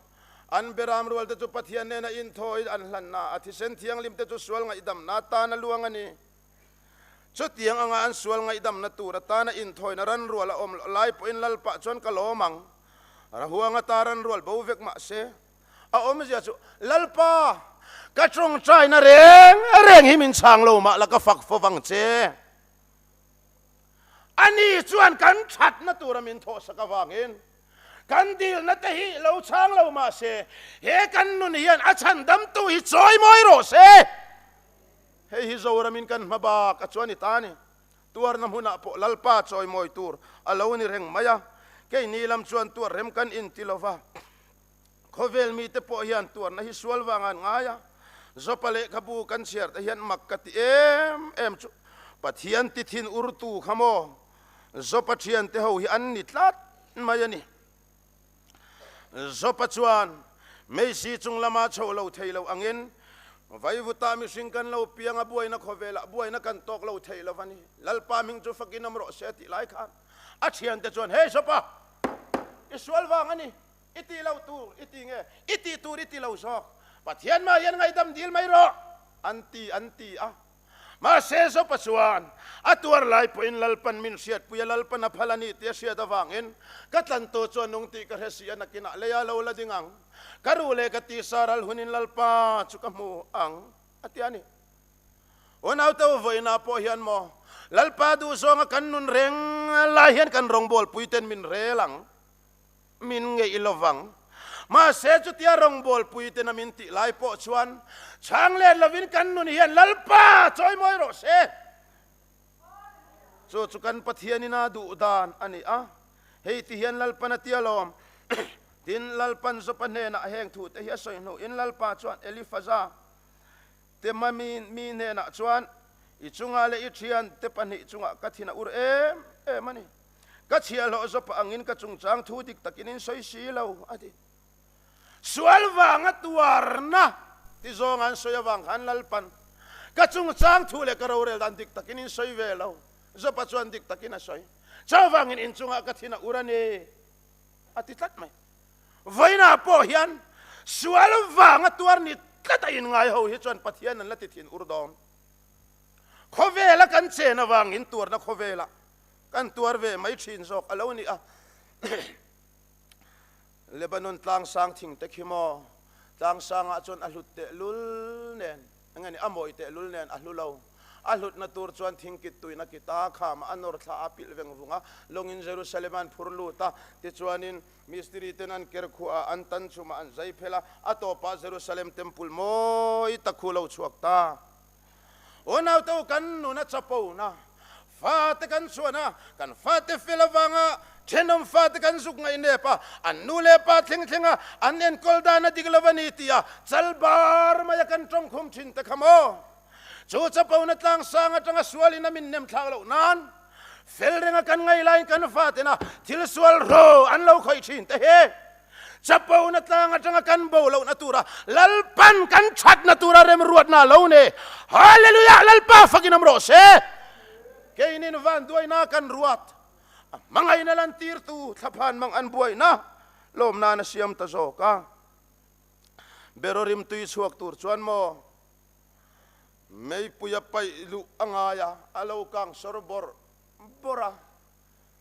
an beram rual te chu Pathian nena inthawi an hlanna, a thisen thianghlim te chu sual ngaihdamna atan a luang a ni. Chutiang anga an sual ngaihdamna tur atana inthawina ran rual a awm loh lai pawhin Lalpah chuan ka lawm ang. Rahuang ata ran rual bo vek mah se, a awmzia chu, Lalpa, ka tawngtaina reng reng hi min chhang lo mah la ka fak fo vang che. Ani chuan kan thatna tura min thawhsak avangin kan dilna te hi lo chhang lo mah se, he kan nun hian a chhandamtu hi chawi mawi rawh se. Hei hi Zoramin kan hma bak a chuan i ta a ni. Tuarna hmunah pawh Lalpa chawimawi tur a lo ni reng mai a, keini lam chuan tuar rem kan inti lo va. Khawvel mite pawh hian tuarna hi sual vang an ngai a, Jopa lehkhabu kan chhiar te hian mak ka ti em em chu Pathian ti thin urtu kha maw Jopa thiante ho hi an ni tlat mai a ni. Jopa chuan Meisi chung lama chho lo thei lo angin Vaivuta mihring kan lo piang a, buaina khawvelah buaina kan tawk lo thei lo va ni. Lalpa hming chu fakin awm rawh se tih lai khan a thiante chuan, Hey Jopa, i sual vang a ni, i tih lo tur i ti nge, i tih tur i ti lo zawk, Pathian mah hian ngaihdam dil mai rawh, an ti an ti a. Mahse Jopa chuan a tuar lai pawhin Lalpan min hriatpui a, Lalpan a phal a ni tih a hriat avangin ka tlantu chu a nung tih ka hre si a, nakinah leia lo la ding ang, ka ruh leh ka tisa ral hunin Lalpa chu ka hmu ang, a ti a ni. Unaute u vawiinah pawh hian maw Lalpa duhzawnga kan nun reng lai hian kan rawngbawlpuiten min rel ang. Min ngeih lovang. Mahse chutia rawngbawlpui tena min tih lai pawh chuan chhang let lovin kan nun hian Lalpa chawimawi rawh se. Chu chu kan Pathianin a duh dan a ni a, hei ti hian Lalpan a ti alawm. Tin, Lalpan Jopa hnenah heng thute hi a sawi hnuin Lalpa chuan Elifaza Tema mi hnenah chuan, I chungah leh i thiante pahnih chungah ka thin a ur em em a ni. Ka chhiahhlawh Jopa angin ka chungchang thu dik takin in sawi si lo, a ti. Sual vanga tuarna ti zawng an sawi avang khan Lalpan ka chungchang thu leh ka rorel dan dik takin in sawi ve lo. Jopa chuan dik takin a sawi. Chuvangin in chungah ka thin a ur a ni, a ti tlat mai. Vawiinah pawh hian sual vanga tuar ni tlat a inngai ho hi chuan Pathian an la ti thin ur dawn. Khawvela kan chen avangin tuarna khawvelah kan tuar ve mai thin zawk a lo ni a. Lebanon tlangsang thing te khi maw? Tlangsangah chuan a hlut tehlul nen, eng nge ni, a mawi tehlul nen a hlu lo. A hlutna tur chuan thing kit tuin a kit a, khamah a nawr thla a pilh veng vung a, lawngin Jerusalem an phur lut a, tichuanin mistiri ten an ker khuah a, an tan chhumah an zai phel a, a tawpah Jerusalem temple mawi tak khu lo chhuak ta. Unaute u kan nun a chapona, fate kan chhuan a, kan fate fel avanga thenawm fate kan zuk ngaihnep a, an nu leh pa thleng thleng a, an enkawl dan a dik lo a ni tia chal bar mai a kan tawngkhum thin te kha maw? Chu chapona tlangsang atanga sualin a min nem thlak loh nan fel renga kan ngaih laiin kan fatena thil sual ro an lo khawih thin te hi chapona tlang atanga kan bo lohna tura Lalpan kan thatna tura remruatna lo ne. Hallelujah! Lalpa fakin awm rawh se. Keinin vanduaina kan ruat a hmangaihna lantirtu thlaphan mang an buaina lawmnan a siam ta zawk a. Beraw rimtui chhuak tur chuan maw Meipui a paih luh a ngai a, a lo kang sawr bawrh bawrh a.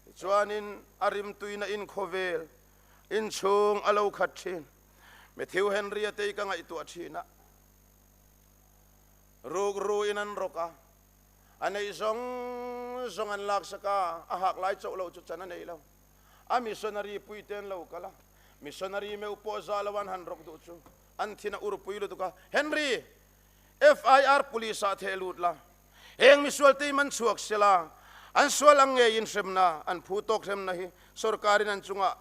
Tichuanin a rimtuina in khawvel inchhung a lo khat thin. Matthew Henry-a te hi ka ngaihtuah thin a, rukru in an rawk a, a neih zawng zawng an laksak a, a hak lai chauh lo chu chan a nei lo. A missionary puite an lo kal a, missionary meuh pawh za lo an han rawk duh chu an thin a urpui lutuk a, Henry! FIR Police ah theh lut la, heng misual te hi man chhuak se la, an sual ang ngeiin hremna, an phu tawk hremna hi sorkarin an chungah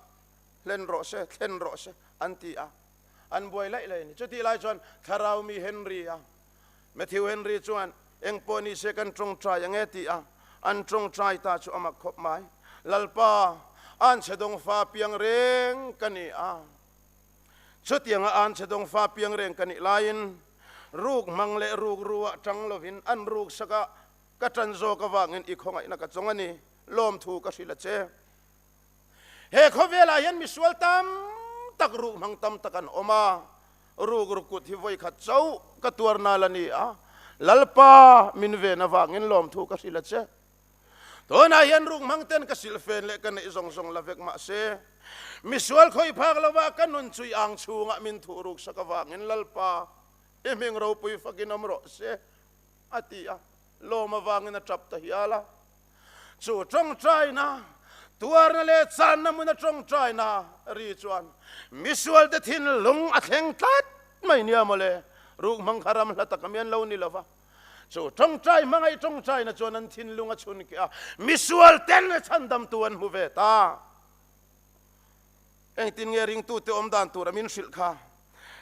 hlen rawh se, thlen rawh se, an ti a, an buai laih laih a ni. Chutih lai chuan Thlarau mi Henry a, Matthew Henry chuan eng pawh ni se kan tawngtai ang e ti a, an tawngtai ta chu a mak khawp mai. Lalpa, anchhe dawng fa piang reng ka ni a. Chutianga anchhe dawng fa piang reng ka nih laiin ruk hmang leh ruk ru ah tang lovin an ruk sak a, ka tan zawk avangin i khawngaihna ka chawng a ni, lawmthu ka hrilh a che. He khawvelah hian misual tam tak ruk hmang tam tak an awm a, ruk ru kut hi vawi khat chauh ka tuar nal a ni a, Lalpa min ven avangin lawmthu ka hrilh a che. Tunah hian ruk hmang ten ka silhfen leh ka neih zawng zawng la vek mah se, misual khawih phak lova ka nun chui ang chhungah min thuh ruk sak avangin Lalpa i hming ropui fakin awm rawh se, a ti a, lawm avangin a tap ta hial a. Chu tawngtaina, tuarna leh channa hmuna tawngtaina ri chuan misualte thinlung a thleng tlat mai nia mawle, ruk hmang kha ram hla taka mi an lo ni lova. Chu tawngtai hmangaih tawngtaina chuan an thinlung a chhun keh a, misual ten chhandamtu an hmu ve ta. Engtin nge ringtute awm dan tura min hrilh kha?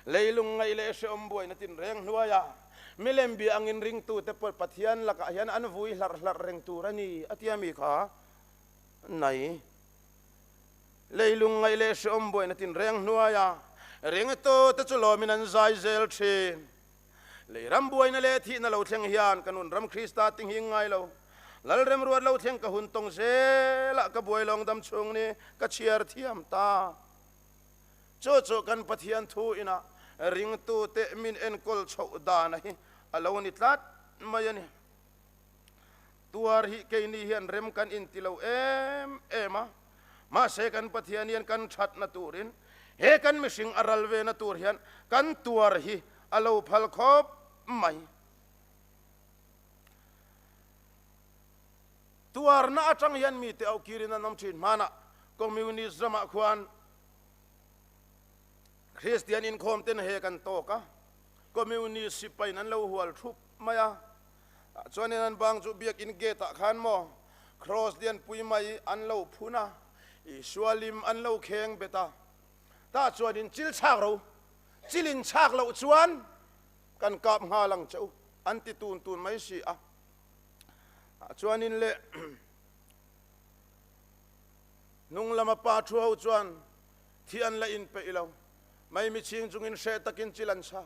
Leilung ngaih leh hrehawm buaina tinreng hnuaiah milem bia angin ringtute pawh Pathian lakah hian an vui hlarh hlarh reng tur a ni, a tia mi kha? Nai. Leilung ngaih leh hrehawm buaina tinreng hnuaiah ringtute chu lawmin an zai zel thin. Lei ram buaina leh thihna lo thleng hian ka nun ram Krista ti nghing ngai lo. Lal remruat lo thleng ka hun tawng zelah ka buai lawng dam chhung ni ka chhiar thiam ta. Chu chu kan Pathian thu ina ringtute min enkawl chhoh dana hi a lo ni tlat mai a ni. Tuar hi keini hian rem kan inti lo em em a, mahse kan Pathian hian kan thatna turin he kan mihring a ral vena tur hian kan tuar hi a lo phal khawp mai. Tuarna atang hian mite auh kirin an awm thin. Hmanah Communist ramah khuan. Kristian inkhawm ten he kan tawk a, Communist sipain an lo hual thup mai a. Tah chuanin an bang chu biakin gate ah khan maw Cross lianpui mai an lo phun a, Isua lim an lo kheng bet a. Tah chuanin chil chhak ro, chil in chhak loh chuan kan kap nghal ang che u an ti tun tun mai si a. Tah chuanin le hnung lama pa thu ho chuan thi an la inpeih lo. Maimi chhing chungin hreh takin chil an chhak.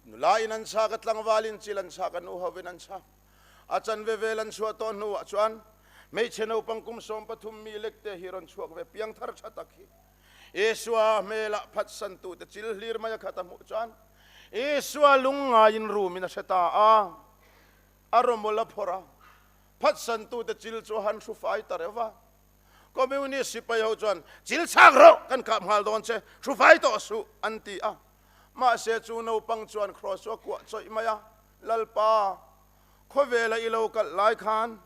Nula in an chhak a, tlangval in chil an chhak a, nu hovin an chhak. A chanve vel an chhuah tawh hnuah chuan hmeichhe naupang kum 13 mi lekte hi rawn chhuak ve piangthar tha tak hi Isua hmelah phatsantute chil hlir mai a khat a hmuh chuan Isua lungngaiin rumin a hre ta a, a rawmawl a phawrh a, phatsantute chil chu a han hru fai ta reuh va. Communist sipai ho chuan, Chil chhak rawh, kan kap nghal dawn che, hru fai tawh suh, an ti a. Mahse chu naupang chuan Cross chu a kuah chawih mai a, Lalpa, khawvela i lo kalh lai khan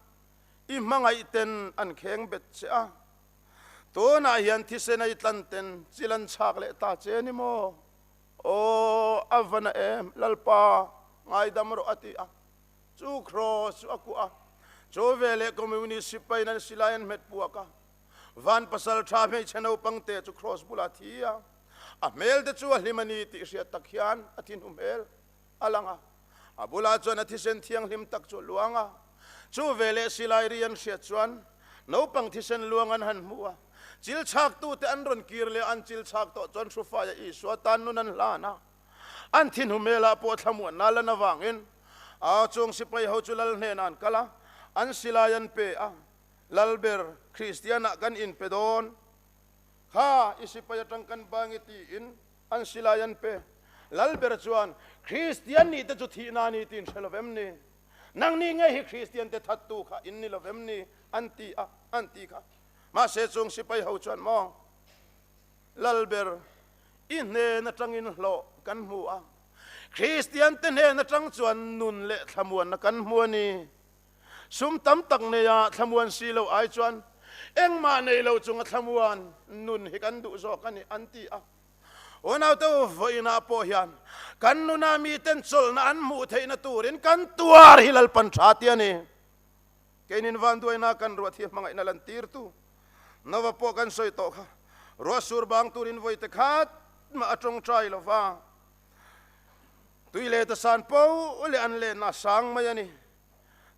i hmangaih ten an kheng bet che a, tunah hian thisen a i tlan ten chil an chhak leh ta che ni maw? Aw, a va na em, Lalpa, ngaidam rawh, a ti a. Chu Cross chu a kuah a, chu veleh Communist sipain an silai an hmet puak a. Van pasal tha hmeichhe naupang te chu Cross bulah a thi a, a hmel te chu a hlim a ni tih hriat tak hian a thi hnu hmel a lang a. A bulah chuan a thisen thianghlim tak chu a luang a. Chu veleh silai ri an hriat chuan naupang thisen luang an han hmu a. Chil chhaktute an rawn kir leh a, an chil chhak tawh chuan Hrufaia Isua tan nun an hlan a. An thi hnu hmelah pawh thlamuanna lan avangin a chung sipai ho chu lal hnenah an kal a, an silai an pe a, Lalber, Kristianah kan inpe dawn, kha i sipai atang kan bang i tiin an silai an pe. Lalber chuan, Kristian nih te chu thihna a ni tiin hre lovem ni? Nangni ngei hi Kristian te thattu kha in ni lovem ni? an ti a, an ti kha. Mahse chung sipai ho chuan maw, Lalber, i hnen atangin hlawh kan hmu a, Kristiante hnen atang chuan nun leh thlamuanna kan hmu a ni. Sum tam tak neia thlamuan si lo ai chuan engmah nei lo chunga thlamuan nun hi kan duh zawk a ni, an ti a. Unaute u, vawiinah pawh hian kan nuna miten chawlhna an hmuh theihna turin kan tuar hi Lalpan tha ti a ni. Keinin vanduaina kan ruah thi hmangaihna lantirtu Nova pawh kan sawi tawh kha. Ruah sur bang turin vawi te khat mah a tawngtai lo va. Tui leh ta san po leh an lenna a sang mai a ni.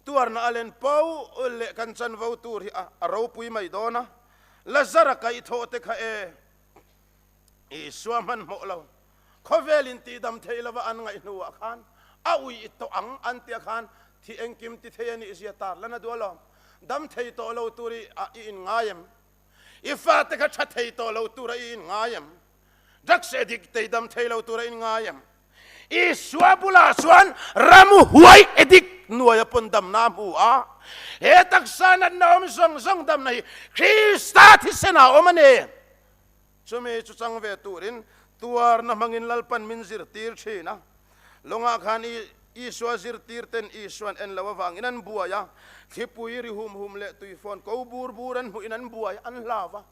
Tuarna a len po leh kan chanvo tur hi a ropui mai dawn a. Lazara kaihthawh te kha e Isua hmanhmawh lo. Khawvel in tihdam thei lova an ngaih hnuah khan a uih tawh ang an tia khan thi engkim ti thei a nih zia tar lan a duh alawm. Dam thei tawh lo tur i ah i in ngai em? I fate kha tha thei tawh lo tur a i in ngai em? Drugs addict te i dam thei lo tur a in ngai em? Isua bulah chuan ramhuai addict nuaia pawn damna a hmu a, he taksa natna awm zawng zawng damna hi Krista thisen ah a awm a ni. Chumi chu chang ve turin tuarna hmangin Lalpan min zirtir thin a. Lawngah khan Isua zirtirten Isuan en lo avangin an buai a, thlipui ri hum hum leh tuifawn ko bur bur an hmuhin an buai, an hlau a.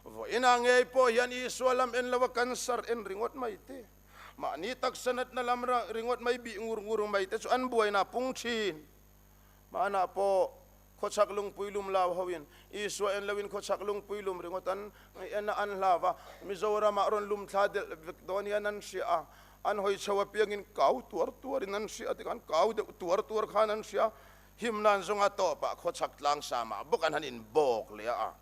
Vawiinah ngei pawh hian Isua lam en lo a cancer en ringawt mai te, mahni taksa natna lam ringawt mai bih ngur ngur mai te chu an buaina pung thin. Hmanah pawh khawchhak lungpui lum lau hoin Isua en loin khawchhak lungpui lum ringawt an en a, an hlau a, Mizoramah rawn lum thla delh vek dawn hian an hria a, an hawi chho apiangin kau tuar tuarin an hria a, tikhan kau deuh tuar tuar khan an hria, him nan zawnga tawpah khawchhak tlangsamah bawk an han inbawk leh a.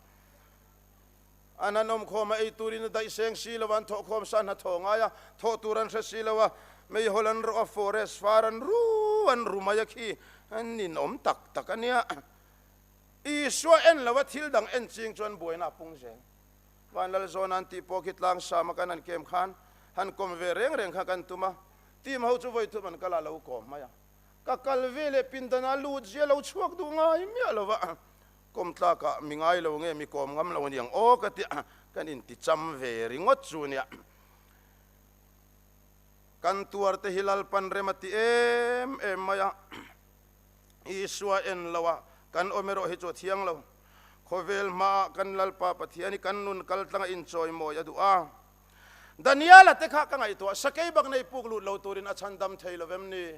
An han awmkhawm a, ei turin a daih seng si lo a, an thawhkhawm sa hna thaw ngai a, thawh tur an hre si lo a, meihawl an rawh a, forest far an ru an ru mai a khi an ninawm tak tak a nia. Isua en lo a, thil dang en ching chuan buaina a pung zel. Vanlal zawna an tih pawh khi tlang sama kan han kem khan han kawm ve reng reng kha kan tum a, team ho chu vawi thum an kal a, lo kawm mai a. Ka kal ve leh pindanah lut zia lo chhuak duh ngai miah lo va. Kawm tlakah mi ngai lo nge mi kawm ngam lo aniang aw ka ti a, kan inti cham ve ringawt chu nia. Kan tuar te hi Lalpan rem a ti em em mai a, Isua en lo a kan awm erawh hi chu a thiang lo. Khawvel hmaah kan Lalpa Pathian hi kan nun kal tlanga inchawimawi a duh a. Daniela te kha ka ngaihtuah, sakei bak nei puk lut lo turin a chhandam thei lo vem ni?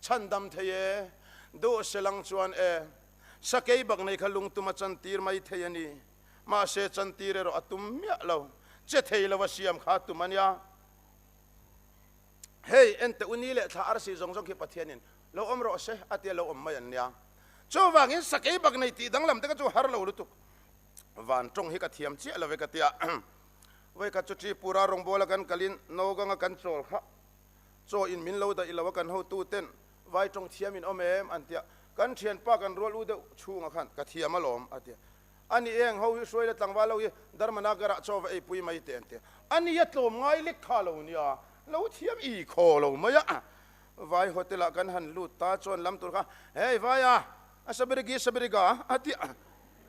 Chhandam thei e, duh se lang chuan e, sakei bak nei kha lungtum a chantir mai thei a ni. Mahse chantir erawh a tum miah lo, che thei lo a siam kha a tum a nia. Hei, ente u ni leh thla arsi zawng zawng khi Pathianin lo awm rawh se a tia lo awm mai an nia. Chuvangin sakei bak nei tih danglam te kha chu har lo lutuk. Van tawng hi ka thiam chiah lo ve ka tia. Vawikhat chu Tripura rawngbawla kan kalin Noganga kan chawl kha chaw in min lo daih lo a kan hotu ten vai tawng thiam in awm em an tia. Kan thianpa kan rual u deuh chhunga khan ka thiam alawm a tia. Ani eng ho hi hruai la tlangval ho hi Dharmanagar ah chaw va eipui mai teh an tia. Ani a tlawm ngai lek kha lo nia, lo thiam i khaw lo mai a. Vai hotel ah kan han lut ta chuan lam tur kha hei vai a, a sabirigi sabiriga a tia.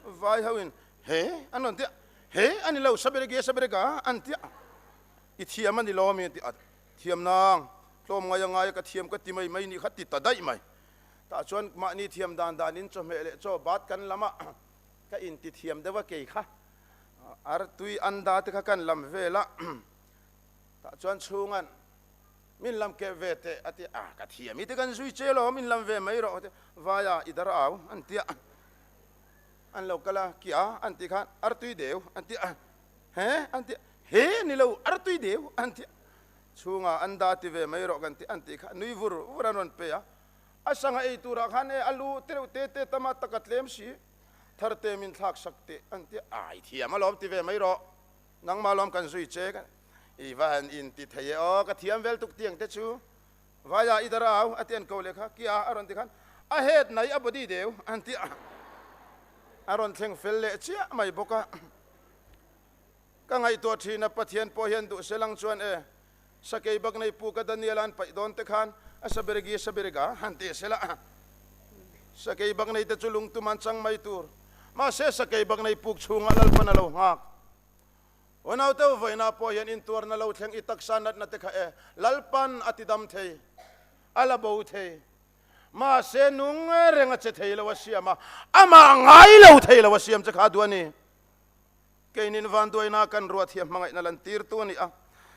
Vai ho in he an rawn tia, he a ni lo sabirigi sabiriga an tia. I thiam a ni lo ami an tia, thiam nang tlawm ngai a ngai a ka thiam ka ti mai mai ni kha ti ta daih mai. Tah chuan mahni thiam dan danin chawhmeh leh chaw bat kan lam a, ka inti thiam deuh a kei kha artui anda te kha kan lam vel a, tah chuan chhungan min lam keh ve teh a ti a, ka thiam i te kan zui che lo min lam ve mai rawh te vaia i dar au an ti a, an lo kal a kia an ti khan artui deu an ti a, he an ti a, he ni lo artui deu an ti a, chhunga anda ti ve mai rawh kan ti an ti kha nui vur vur an rawn pe a. A sangha ei turah khan e a lu tereuh te te tama taka tlem si thar te min thlak sak teh an ti a, ai thiam alawm ti ve mai rawh, nangmah lawm kan zui che ka i va han in ti thei e aw ka thiam vel tuk tiang te chu vaia i dar au a ti an ko leh kha kia a rawn ti khan a het nai a body deu an ti a, a rawn thleng fel leh chiah mai bawk a. Ka ngaihtuah thin a, Pathian pawh hian duh se lang chuan e, Sakei bak nei pu ka Daniel an paih dawn te khan a Sabirigi Sabiriga han ti se la, Sakei bak nei te chu lungtum an chang mai tur. Mahse Sakei bak nei puk chhungah Lalpan a lo nghak. Unaute vawiinah pawh hian intuarna lo thleng i taksa natna te kha e, Lalpan a ti dam thei, a la bo thei. Mahse nung reng a che thei lo a siam a, amah ngai lo thei lo a siam che kha a duh a ni. Keinin vanduaina kan ruat hi a hmangaihna lan tirtu a ni a,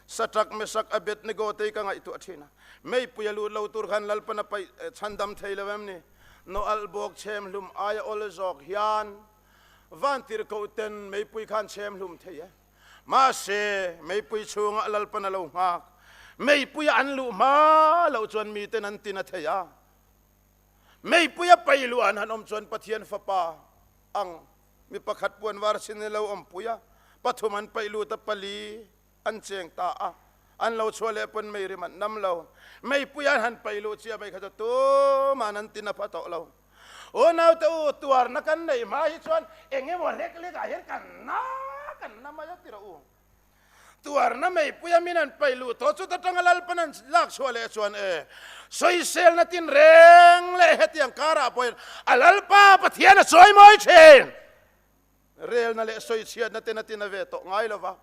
Saṭak, Mesak, Abednego te hi ka ngaihtuah ṭhin a. Meipui a lut lo tur khan Lalpan a paih chhandam thei lo em ni? Nawalh bawk chhem hlum aia awl zawk hian vantirhkoh ten meipui khan chhem hlum thei e. Mahse, meipui chhungah Lalpan a lo nghak. Meipuia an luh hma loh chuan miten an tin a thei a. Meipuia paih luh an han awm chuan Pathian Fapa ang Mi pakhat puan var sin i lo awmpui a, pathum an paih lut a, pali an cheng ta a, an lo chhuah leh pawn mei rim an nam lo. Meipui an han paih luh chiah mai kha chu tuman an tin a pha tawh lo. U naute u, tuarna kan neih hma hi chuan eng emaw hlek hlek ah hian kan na kan na mai a ti rawh u. Tuarna meipuia min an paih luh tawh chuta tanga Lalpan an lak chhuah leh chuan e, sawiselna tin reng leh hetiang karah pawhin a Lalpa Pathian a chawi mawi thin. Relna leh sawichhiatna ten a tina ve tawh ngai lo va,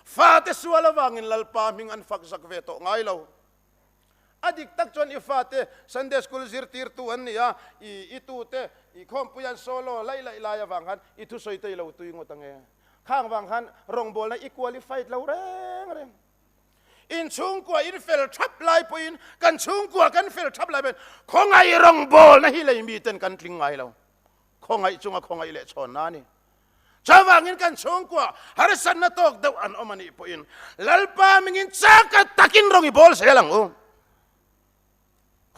fate sual avangin Lalpa hming an fak zak ve tawh ngai lo. A dik tak chuan i fate Sunday School zirtirtu an ni a, i i tute i khawmpui an solo laih laih lai avang khan i thusawi te i lo tui ngawt ange. Khang vang khan rawngbawlna i qualified lo reng reng. In chhungkua in fel thap lai pawhin kan chhungkua kan fel thap lai pawhin khawngaih rawngbawlna hi lei miten kan tling ngai lo. Khawngaih chunga khawngaih leh chhawnna a ni. Chuvangin kan chhungkua harsatna tawk deuh an awm a nih pawhin Lalpa mingin chak takin rawng i bawl zel ang u.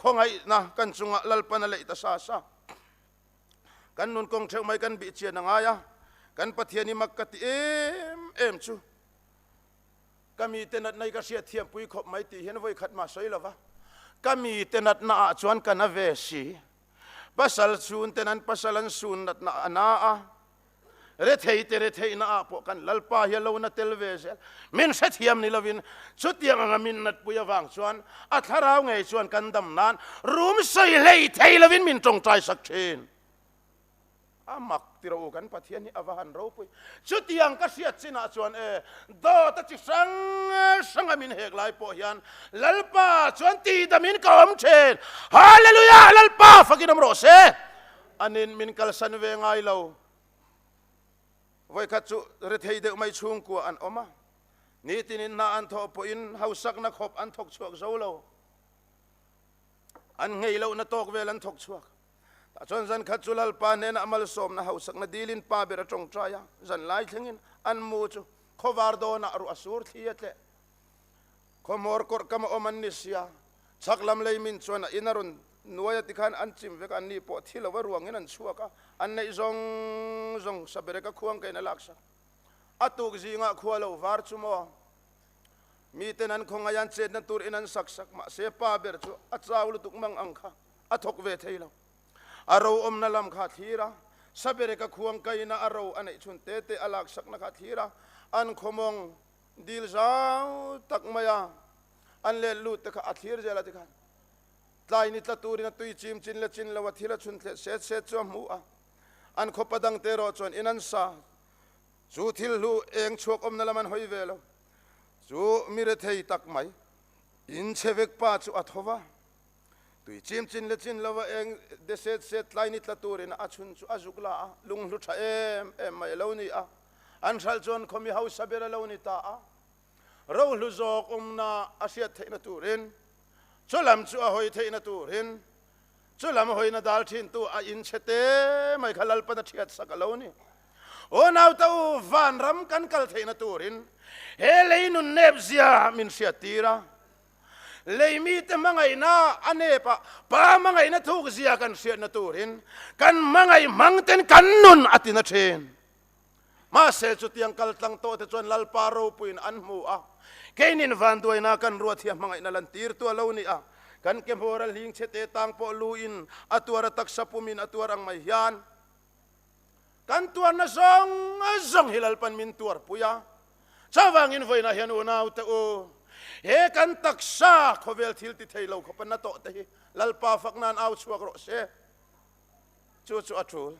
Khawngaihna kan chunga Lalpan a leih ta sa sa. Kan nun kawng theuh mai kan bih chian a ngai a, kan Pathian hi mak ka ti em em chu. Ka mite natna hi ka hriat thiampui khawp mai tih hian vawi khat mah sawi lo va, ka mite natna ah chuan ka na ve si. Pasal chhun ten an pasal an sun natna a na a, Rethei te retheihna ah pawh kan Lalpa hi a lo na tel ve zel. Min hrethiam ni lovin chutiang anga min natpui avang chuan a thlarau ngei chuan kan dam nan rum sawi hlei thei lovin min tawngtai sak thin. A mak ti rawh u kan Pathian hi a va han ropui. Chutiang ka hriat chinah chuan e dawt a chi hrang hranga min hek lai pawh hian Lalpa chuan tidamin ka awm thin. Hallelujah! Lalpa fakin awm rawh se. Anin min kalsan ve ngai lo. Vawikhat chu rethei deuh mai chhungkua an awm a. Nitinin hna an thawh pawhin hausakna khawp an thawk chhuak zo lo. An nghei lohna tawk vel an thawk chhuak. Tah chuan zan khat chu Lalpa hnenah malsawmna hausakna dilin pa ber a tawngtai a, zan lai thlengin an mu chu khawvar dawnah ruah a sur thli a tleh. Khawhmawr kawrh kam a awm an ni sia, chhak lam lei min chuan a in a rawn nuai a tikhan an chim vek a, anni pawh thi lo a ruangin an chhuak a, an neih zawng zawng sabereka khuangkain a laksak. A tuk zingah khua lo var chu maw? Miten an khawngaih an chetna tur in an sak sak, mahse pa ber chu a chau lutuk mang ang kha a thawk ve thei lo. A ro awmna lam kha a thlir a, sabereka khuangkaina a ro a neih chhun te te a laksakna kha a thlir a, an khawmawng dil zau tak mai a an let lut te kha a thlir zel a tikhan tlai ni tla turin a tui chim chin le chin lo a thil a chhun thleh set set chu a hmu a, an khawpa dang te erawh chuan in an sa chu thil hlu eng chhuak awmna lam an hawi ve lo. Chu mi rethei tak mai in chhe vek pa chu a tho va, tui chim chin le chin lova eng de set set tlai ni tla turin a chhun chu a zuk la a, lunghlu tha em em mai a lo ni a, an hralh chuan khawmi hausa ber a lo ni ta a, rohlu zawk awmna a hriat theihna turin chu lam chu a hawi theihna turin Chu lam hawina dal thintu a inchhe te mai kha Lalpan a thiat sak a lo ni. Aw naute u, vanram kan kal theihna turin he lei nun nep zia min hriat tir a. Lei mite hmangaihna a nep a, Pa hmangaihna thuk zia kan hriatna turin kan hmangaih hmang ten kan nun a tina thin. Mahse chutiang kal tlang tawh te chuan Lalpa ropuiin an hmu a, keinin vanduaina kan ruat hi a hmangaihna lan tirtu a lo ni a, kan ke hmawr a hling chhe te tang pawh luin a tuar a taksa pumin a tuar ang mai hian kan tuarna zawng zawng hi Lalpan min tuarpui a. Chuvangin vawiinah hian unaute u, he kan taksa khawvel thil ti thei lo khawpa na tawh te hi Lalpa fak nan au chhuak rawh se. Chu chu a tul.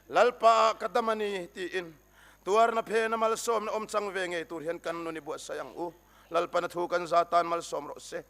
Lalpa ah ka dam a ni, tiin tuarna phena malsawmna awm chang ve ngei tur hian kan nun i buatsaih ang u. Lalpana thu kan za tan malsawm rawh se.